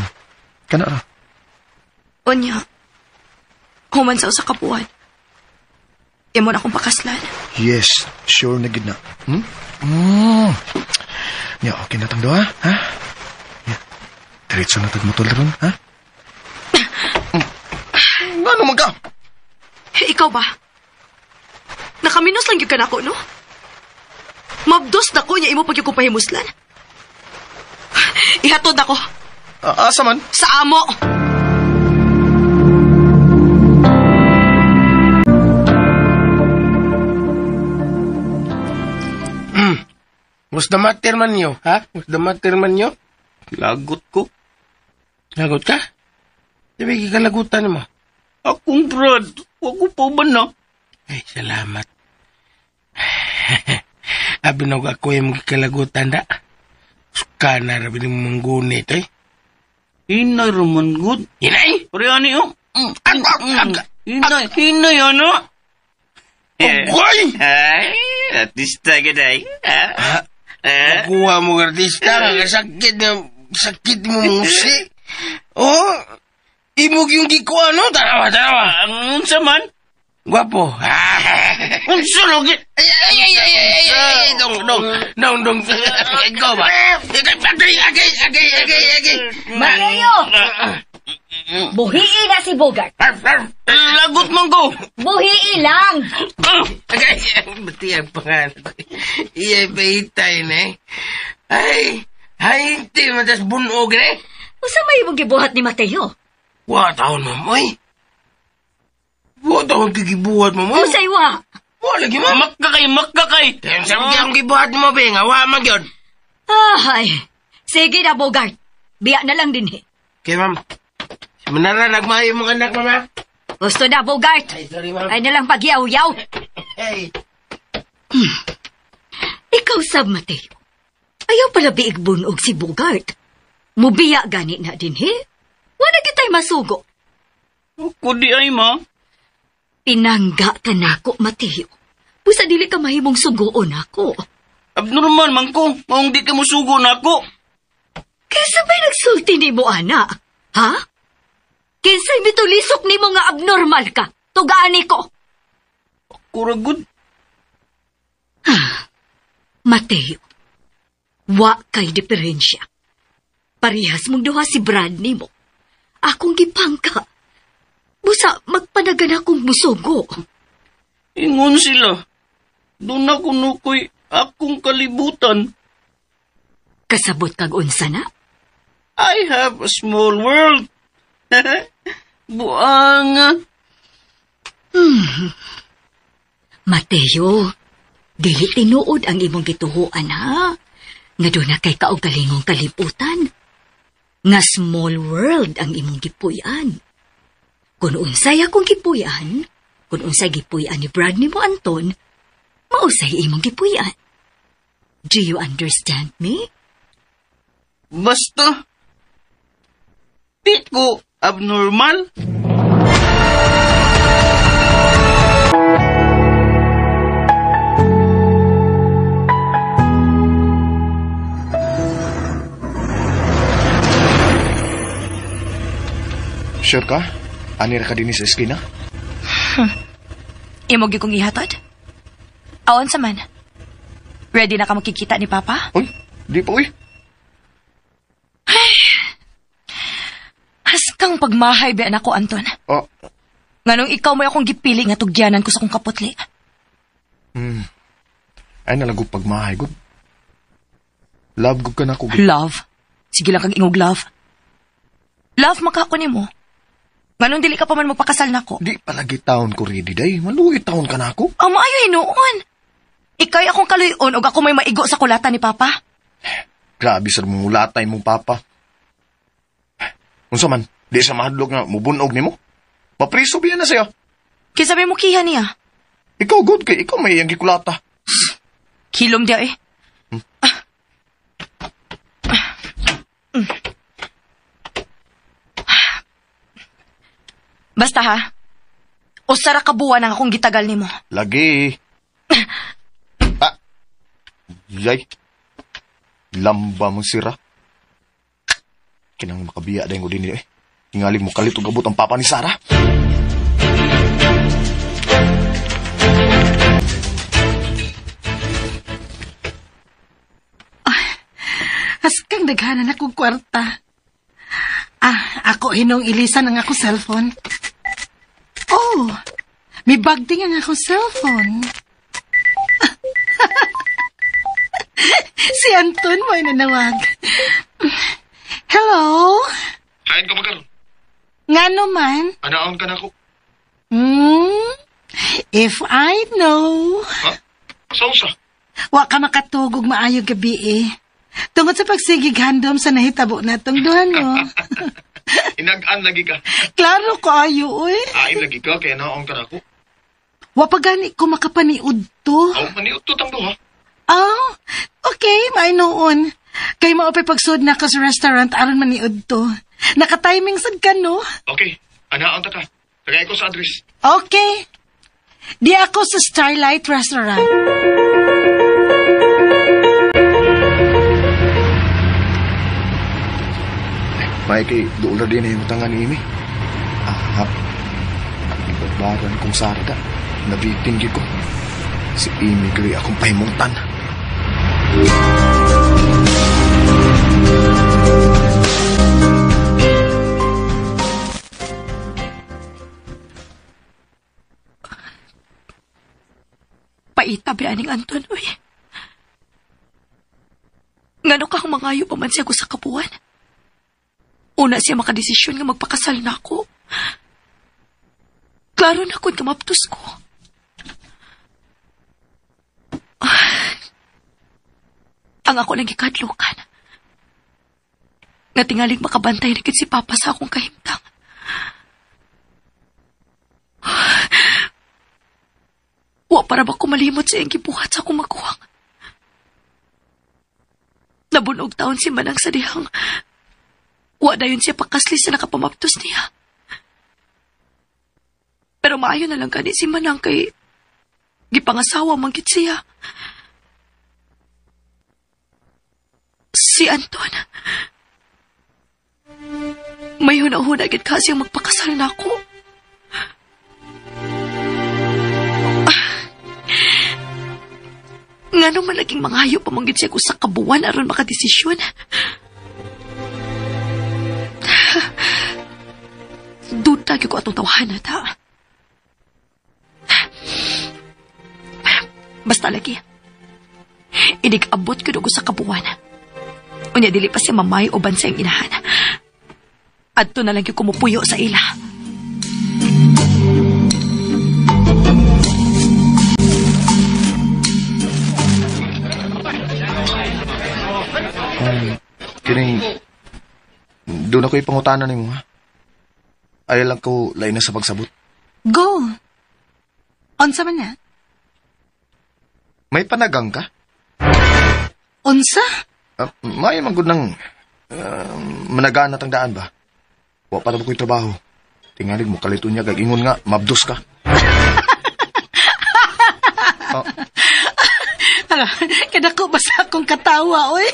Kana ra. Unya, human sa usa ka buwan. Imo na akong pakaslan. Yes, sure na gid na. Ya, okay na tang duha, ha? Ya. Diretso na tag motor ron, ha? Ngano man ka? Ikaw ba? Nakaminos lang gyud ka nako, no? Mabdos na ko niya imo pag yung pahimuslan. Ihatod ako. Asa man? Sa amo. What's the matter man nyo, ha? What's the matter man nyo? Lagot ko. Lagot ka? Di ba kikalagutan mo? Akong brad, wag ko pa ba na? Ay, salamat. Abi na ako yung kikalagutan da. Suka na rabi ni mong gunit, eh. Hinay raman, good. Hinay? Pare, ani, oh. Hinay, hinay, ano? Ugoy! Ay, artista ka, day. Ha? Nakuha mo, artista. Sakit na, sakit mo musi. Oh, imog yung gikuha, no? Tarawa, tarawa. Unsa man? Gwapo. Unsa lagi? Ay, ay, ay, ay, ay, ay, dong, dong, dong, dong. Ikaw ba? Agay, agay, agay, agay, agay. Mateo! Buhii na si Bogart. Lagot man ko. Buhii lang. Agay, bati ang pangalan. Iyay pahitay na eh. Ay, ay, hindi matas bunog na eh. Usa may imong gibuhat ni Mateo? Wa taon, ma'am, oy. Wa taon kigibuhat mo, ma'am. Usay wa. Wa lagi, ma'am. Makka kay. Kaya sabi kaya akong gibuhat mo, be, nga wa man yun. Ay, sige na, Bogart. Biya na lang din eh. Okay, ma'am. Manara, nagmayo mong anak, mama. Gusto na, Bogart. Ay, sorry, ma'am. Ay na lang pagyaw-yaw. Ay. Ikaw, sab, Mateo. Ayaw pala biig bunog si Bogart. Mubiya gani na din, he? Wala kita'y masugo. Kundi ay, ma. Pinangga ka nako, Mateo. Pusa dili ka mahimong sugoon ako. Abnormal man ko. Maong di ka musugo nako. Kaysa ba'y nagsulti ni mo, ana? Ha? Kinsa'y mitulisok ni mo nga abnormal ka. Tugaan ni ko. Kuragod. Mateo, wa kay diferensya. Parehas mong duha si Brad ni mo. Akong gipangka. Busa, magpanagan akong musugo. Ingon sila. Doon ako nukoy akong kalibutan. Kasabot kag unsa na? I have a small world. Buanga. Mateo, dili tinuod ang imong gituhuan ha. Nga doon na kay kaugalingong kalibutan. Nga small world ang imong gipuy-an. Kung unsay akong gipuy-an, kung unsay gipuy-an ni Brad ni mo Anton, mausay imong gipuy-an. Do you understand me? Basta, di ko abnormal. Sure ka? Ani ra ka dinhi sa eskina? Imo gyud kong ihatod? Aon sa man? Ready na ka makikita ni Papa? Uy, di pa uy. Ay, haskang pagmahay ba nako, Anton? Oh. Nganong ikaw may akong gipili nga tugyanan ko sa akong kaputli. Ay nalago pagmahay, gud. Love gud ka nako, gud. Love? Sige lang kag ingog love. Love maka ako nimo. Nganong dili ka pa man magpakasal nako? Di palagi taon ko ready day. Maluoy taon ka nako. Ang maayo hinuon. Ikay akong kaluyon og ako may maigo sa kulata ni Papa. Grabe sir mong ulatay mong Papa. Unsa man, di sa mahadlok nga mubunog nimo? Mapriso biya na siya. Kinsa may mukiha niya? Ikaw good kay ikaw may iyang gikulata. Kilom diya eh. Basta ha, usara ka buwan ang akong gitagal nimo. Lagi. Ah. Yay. Lamba mo sira. Kinang makabiya dahil ko din eh. Tingaling mo kalit og abot ang papa ni Sarah. Ay, askang daghanan akong kwarta. Ah, ako hinong ilisan ang akong cellphone. Oh, may bag din ang akong cellphone. Si Anton mo ay nanawag. Hello? Hain ka magkaroon. Nga naman. Anaon ka na ako? If I know. Ha? Sausa? Wa ka makatugog maayong gabi eh. Tungod sa pagsigig handom sa nahitabo na itong duha, no? Inag-an lagi ka. Klaro ko ayo, uy. Ain lagi ka, kaya naon ka na ako. Wa pa gani ko makapaniud to. Aw, maniud to tang duha. Oh, okay, mainoon. Kay maupay pagsud na ko sa restaurant aron maniud to. Naka-timing sad ka, no? Okay, anaon ta ka. Tagay ko sa address. Okay. Di ako sa Starlight Restaurant. May kay doon na din na yung utangan ni Amy. Ah, ibabaran kong sarda. Nabitin ko. Si Amy kay akong pahimutan. Paita ba aning Anton, uy? Ngano ka mangayo pa man siya ko sa kabuan? Una siya makadesisyon nga magpakasal na ako. Klaro na kung kamaptos ko. Ang ako lang gikadlukan. Nga tingaling makabantay na gid si Papa sa akong kahimtang. Wa para ba ko malimot sa iyang gibuhat sa akong maguwang? Nabunog taon si Manang sa dihang. Wa dayon siya pakasli sa nakapamaptos niya. Pero maayo na lang gani si Manang kay gipangasawa man gid siya. Si Anton. May huna-huna gid ka siyang magpakasal na ako. Ngano man laging mangayo pa man gid siya usa ka buwan aron makadesisyon. Duda gyud ko atong tawahan ta. Basta lagi. Inig-abot gyud og usa ka buwan. Unya dili pa siya mamay o bansa ang inahan. Adto na lang gyud kumupuyo sa ila. Kining, doon ako ipangutana nimo ha. Ayaw lang ko lain na sa pagsabot. Go. Unsa man na? May panagang ka? Unsa? May man gud nang managanat ang daan ba? Wa pa na ba ko'y trabaho? Tingalig mo kalito niya kag ingon nga mabdos ka. Oh. Ala, kadako ba sa akong katawa, oy?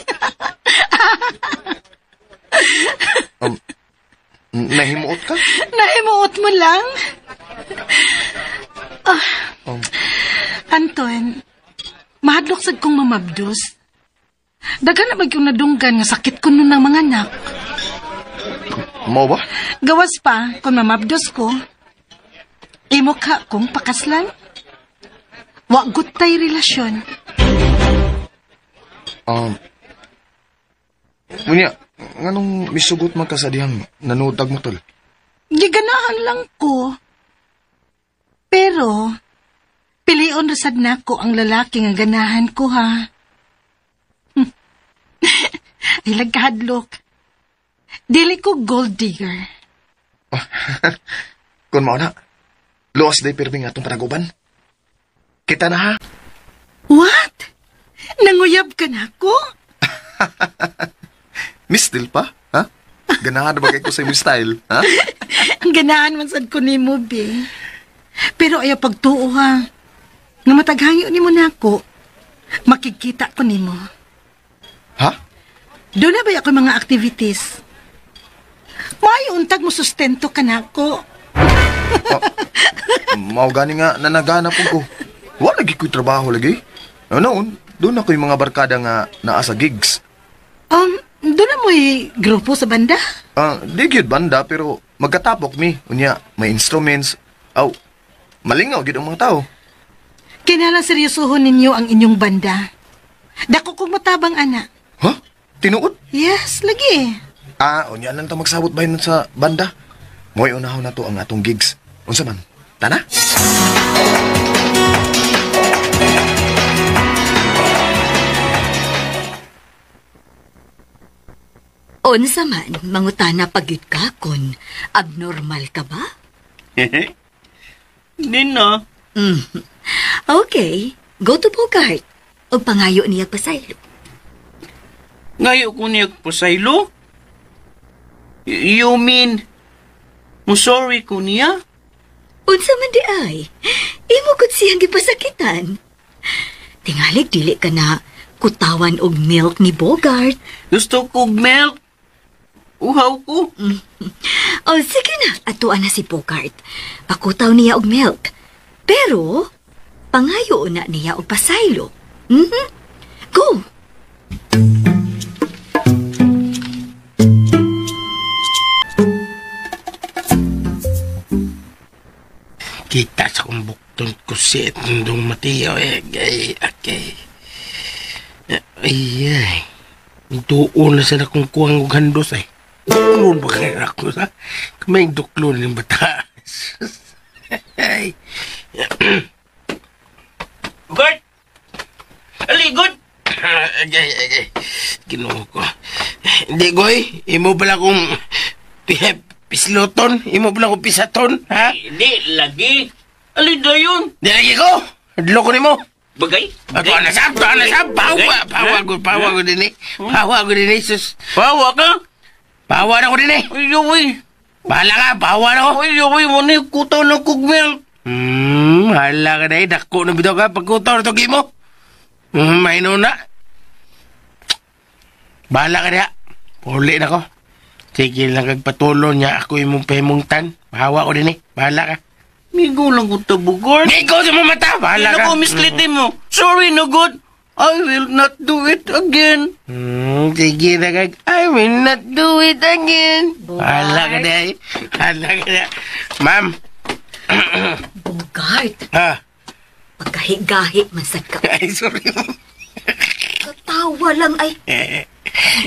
Nahimuot ka? Nahimuot mo lang? Anton, mahadlok sad kong mamabdos. Daghan na ba yung nadunggan nga sakit ko nun ng mga anak? Mao ba? Gawas pa, kung mamabdos ko, imo ka kong pakaslan. Wa gud tay relasyon. Munya, nganong misugot man ka sa dihang nanutag mo, tol? Giganahan lang ko. Pero, pilion rasad nako ang lalaki nga ganahan ko, ha? Ay, lagkahadlok. Dili ko gold digger. Kung mao na, luwas day pirmi nga atong panaguban. Kita na, ha? What? Nanguyab ka na ako? Mistil pa, ha? Ganahan na ba kayo sa imong style, ha? Ang ganahan man sad ko nimo, be. Pero ayaw pagtuo, ha? Nga mataghangyo nimo nako, makikita ko nimo. Ha? Doon na ba ako mga activities? Maayo untag mo sustento ka nako. Mao gani nga nanagana po ko. Wala lagi ko'y trabaho lagi. Ano, doon ako yung mga barkada nga naa sa gigs. Doon na mo'y grupo sa banda? Di gyud banda, pero magkatapok mi. Unya, may instruments. Aw, malingaw gyud ang mga tao. Kinahanglan seryosohon ninyo ang inyong banda. Dako kong matabang, ana. Ha? Tinuod? Yes, lagi. Unya lang ta magsabot ba yun sa banda? Mo'y unahon na to ang atong gigs. Unsa man? Tana? Unsa man, mangutana pagyud ka kon abnormal ka ba? Nina. Okay, go to Bogart. Og pangayo niya pasaylo. Ngayo ko niya pasaylo? You mean, mo sorry ko niya? Unsa man di ay, imo gud siyang gipasakitan. Tingalig dili ka na kutawan og milk ni Bogart. Gusto kog milk. Uhaw ko. O sige na, atuan na si Bogart. Pakutaw niya og milk. Pero, pangayo na niya og pasaylo. Mm-hmm. Go! Kita sa kong bukton ko si Etndong Mateo. Ay, okay. Ay, ay. Doon na sila kung kuwang og handos ay. Duklon ba kaya ako sa? Kamay duklon yung bata. Ay. Bugart! Aligod! Ay, ay, ay. Ginoo ko. Hindi, Goy. Imo pala kong pisloton. Imo pala kong pisaton. Ha? Hindi, lagi. Alin na yun? Hindi lagi ko. Adlo ko nimo. Bagay? Ato na sab, ato na sab. Pawa, pawa ko, pawa ko din eh. Pawa ko din eh, sus. Pawa ka? Pawa na ko din eh. Ay, uy. Bahala ka, pawa na ko. Ay, uy, wala yung kutaw na kugmel. Hala ka na eh. Dako na bitaw ka. Pagkutaw na ito, Gimo. Mahino na. Bahala ka na. Puli na ko. Sige lang kagpatulo niya. Ako imong pahimungtan. Bahawa ko din eh. Bahala ka. Migo lang ko tabugor. Migo sa mga mata. Bahala ka. Naku, mislitin mo. Sorry, no good. I will not do it again. Sige na kag. I will not do it again. Bahala ka na eh. Bahala ka na. Ma'am. Bogart. Ha? Pagkahigahi man sad ka. Ay, sorry. Katawa lang ay.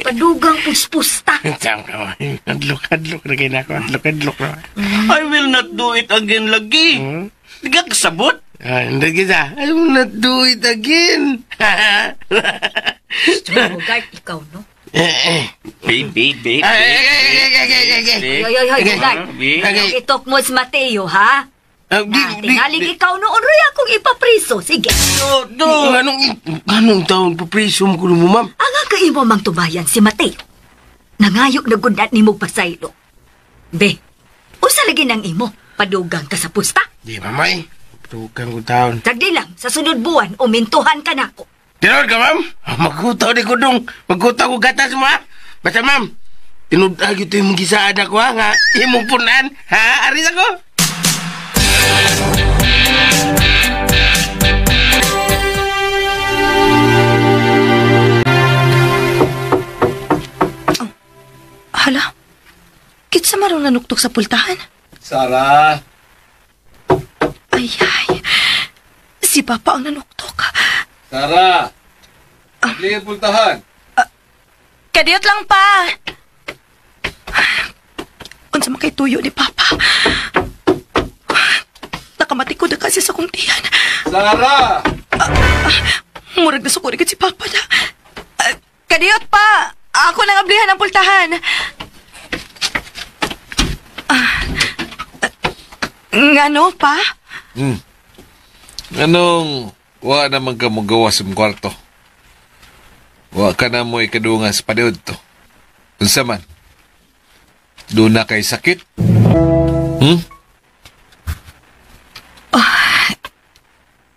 Padugang puspusta. Adlok-adlok na kayo na ako. Adlok-adlok na. I will not do it again lagi. Di ka kasabot? Hindi kita. I will not do it again. Bogart, ikaw, no? Babe, babe, babe. Ay, ay, ay, Bogart. Itok mo si Mateo, ha? Tingalig ikaw noon, Roy, akong ipapriso. Sige. Do. Anong taon papriso mo kuno mo, ma'am? Ang kaimo mang tubayan si Mateo. Nangayok na gundat ni mo pasaylo. Be, usa lagi nang imo, padugang ka sa pusta. Di ba, may? Padugang ko taon. Sagdi lang, sa sunod buwan, umintuhan ka na ako. Tinon ka, ma'am? Magkutaw ni Kudong. Magkutaw ko gatas mo, ha? Basta, ma'am, Tinud-ag ito yung gisaad ako ha, nga imong punan. Ha, aris ako. Oh, hala, kitsa marong nanuktok sa pultahan? Sarah! Ay, ay, si Papa ang nanuktok. Sarah! Pagli ang pultahan. Kadiyot lang pa! Unsa man kay tuyo ni Papa. Nakamatikod na kasi sa kong tiyan. Sarah! Murag nasukuri si Papa na. Kadiyot pa! Ako nang ablihan ang pultahan. Ngano pa? Anong wa naman ka magawa sa mong kwarto? Wa ka na mo ikadunga sa paniud to. Unsa man? Doon na kay sakit?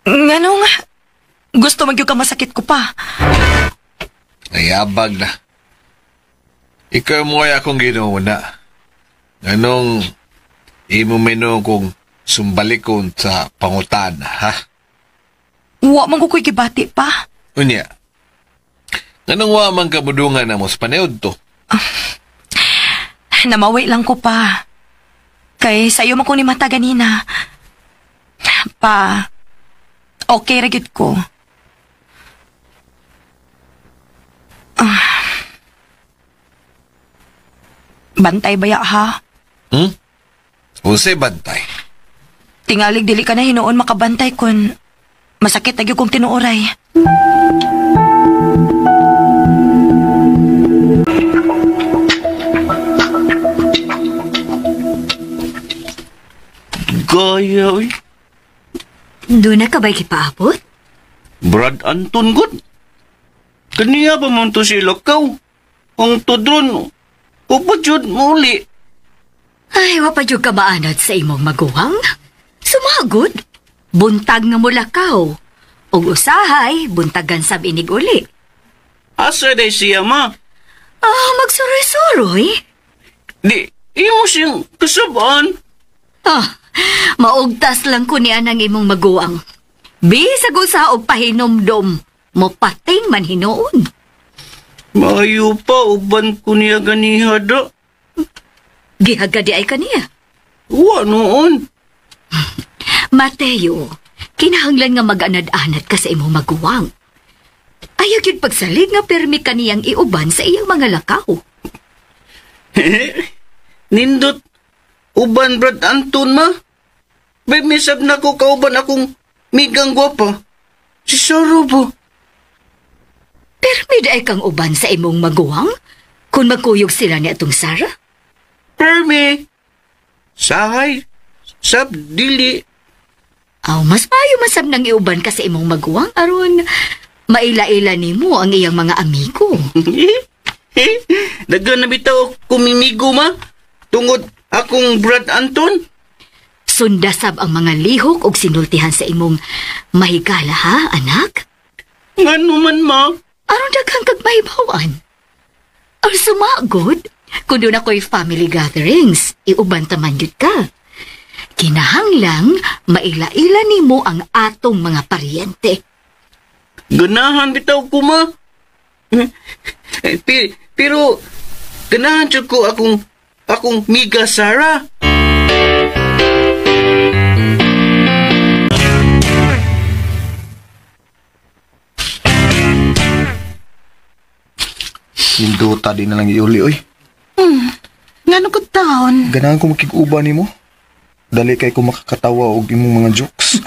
Ngano nga? Gusto magyud ka masakit ko pa. Nayabag na. Ikaw mo ay akong ginauna. Anong imo meno kung sumbalikon sa pangutan, ha? Wa man ko ko'y gibati pa. Unya, nganong wa man kamudungan na mo sa paniud to? Namawi lang ko pa. Kay sayo man ko ni mata ganina. Pa, okay ra gyud ko. Bantay baya ha? Unsay bantay? Tingalig dili ka na hinuon makabantay kun masakit na gyud kong tinuoray. Gaya, uy. Doon na ka ba'y kipaabot? Brad Anton, god. Kaniya pa man to si Lakaw. Ang tudron, upa jud muli. Ay, wapa jud ka maanad sa imong maguwang. Sumagod. Buntag nga mulakaw. Og usahay, buntagan sab inig uli. Asa day siya, ma? Ah, magsuroy-suroy. Di, imo siyang kasabaan. Ah, maugtas lang ko niya ng imong maguwang. Bisag usa og pahinomdom, mopating man hinuon. Maayo pa, uban ko niya ganiha da. Gihaga di ay kaniya. Wa noon. Mateo, kinahanglan nga mag-anad-anad ka sa imong maguwang. Ayaw yun pagsalig nga permi kaniyang iuban sa iyang mga lakaw. Nindot, uban Brad Anton ma. May misab na ko kauban akong migang gwapa. Si Saro po. Permi di ay kang uban sa imong maguwang? Kung magkuyog sila ni atong Sarah? Permi. Sahay, sab, dili. Aw, mas maayo masab nang iuban ka sa imong maguwang aron maila-ila nimo ang iyang mga amigo. Dagan na bitaw kumimigo ma. Tungod akong Brad Anton. Sundasab ang mga lihok og sinultihan sa imong mahigala ha, anak? Ngano man ma? Aron daghang kag mahibawan. Ang sumagod, kung doon ako'y family gatherings, iuban taman yun ka. Kinahanglang maila-ila nimo ang atong mga paryente. Ganahan bitaw ko ma. Pero ganahan jud ko akong miga Sarah. Nindota di na lang iuli, oy. Ngano ko taon? Ganahan ko makig-uba nimo. Dali kay ko makakatawa og imong mga jokes.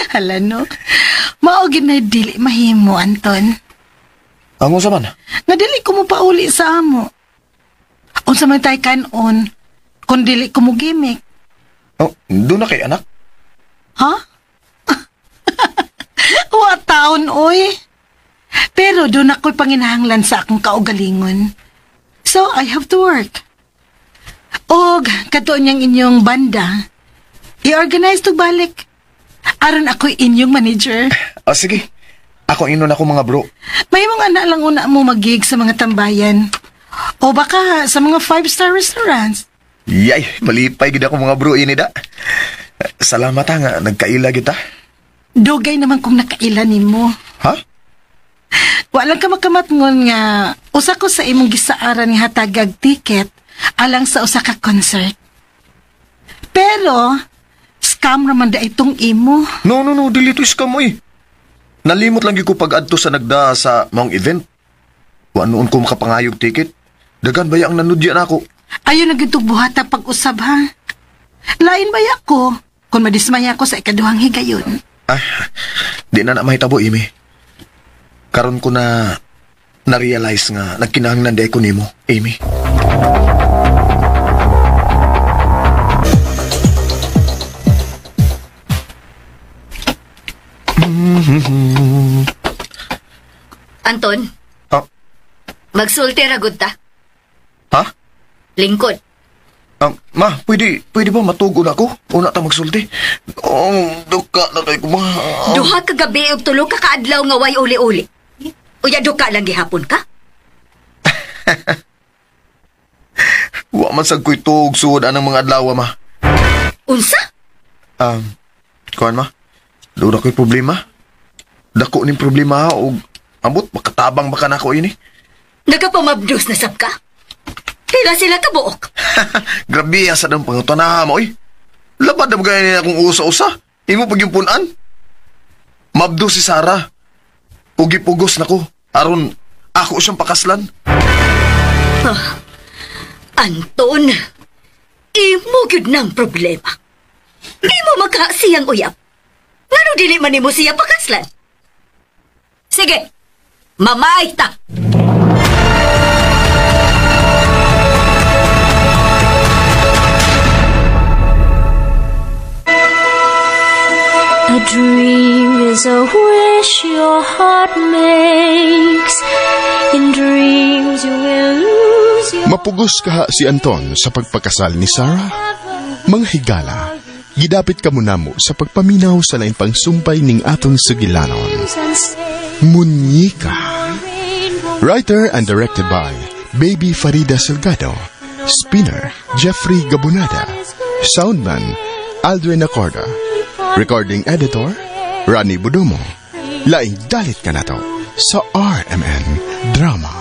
Hala no. Mao gid na dili mahimo, Anton. Ang unsa man? Nga dili ko mo pauli sa amo. Unsa man tay kanon kun dili ko mo gimmick. Oh, doon na kay anak. Ha? Wa taon oy. Pero doon ako'y panginahanglan sa akong kaugalingon. So, I have to work. Og, katuon niyang inyong banda. I-organize to balik. Aron ako'y inyong manager. Ah, sige. Ako inon ako mga bro. May mga anak lang una mo mag-gig sa mga tambayan. O baka sa mga 5-star restaurants. Yay, malipay gid ako mga bro ini da. Salamat ha nga nagkaila kita. Dugay naman kung nakaila nimo. Ha? Wala ka makamatngon nga usa ko sa imong gisaaran nga hatagag ticket alang sa usa ka concert. Pero scam raman da itong imo. No, dili to scam oy. Nalimot lang gyud ko pag-adto sa nagda sa maong event. Wa noon ko makapangayog ticket. Dagan baya ang nanudya nako. Ayo na gyud buhata pag-usab ha. Lain baya ko kung madismaya ko sa ikaduhang higayon. Ah, di na mahitabo, Amy. Karon ko na na-realize nga nagkinahanglan di ko nimo, Amy. Anton? Ah? Magsulti ra gud ta. Ha? Lingkod. Ma, pwede ba matugon ako? Una ta magsulti. Oh, duka na kay ko, ma. Duha ka gabi ug tulo ka kaadlaw nga way uli-uli. Uya duka lang gihapon ka? Wa man sad ko'y tuog suod anang mga adlaw, ma. Unsa? Kuan ma? Doon ako'y problema. Dako ning problema og ambot makatabang baka nako ini. Nagapamabdos na sab ka? Pila sila kabuok. Grabe sa dang pangutana mo, oy. Labad na bagay niya akong usa-usa. Imo pag yung punan. Mabdo si Sarah. Pugi-pugos na ko. Aron, ako siyang pakaslan. Ah, Anton, imo gyud ng problema. Imo magka siyang uyab. Ngano dili man nimo siya pakaslan? Sige, mamay ta. A dream is a wish your heart makes. In dreams you will lose your... Mapugos kaha si Anton sa pagpakasal ni Sarah. Mga higala, gidapit ka muna mo sa pagpaminaw sa lain pang sumpay ning atong sugilanon. Munyika. Writer and directed by Baby Farida Salgado. Spinner, Jeffrey Gabunada. Soundman, Aldrin Acorda. Recording editor, Rani Budumo. Laing dalit ka na to sa RMN Drama.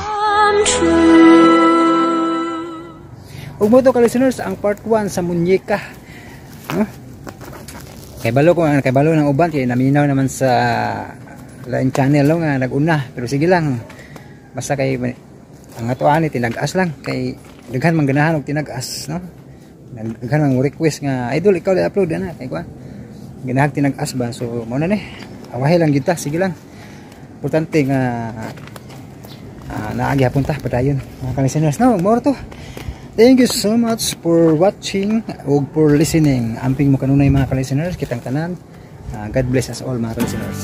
Ug mo to ka listeners, ang part 1 sa Munyika. No? Kay balo ko ang kay balo ng uban kay naminaw naman sa lain channel lo nga naguna, pero sige lang. Basta kay ang ato ani tinag-as lang kay daghan man ganahan og tinag-as, no? Daghan man request nga idol ikaw le upload na kay kuan. Ginahag tinag-as ba, so mo na ni awahi lang gyud ta, sige lang. Importante nga naagi hapon ta padayon mga ka-listeners, no? More to. Thank you so much for watching ug for listening. Amping mo kanunay mga ka-listeners, kitang tanan. God bless us all mga ka-listeners.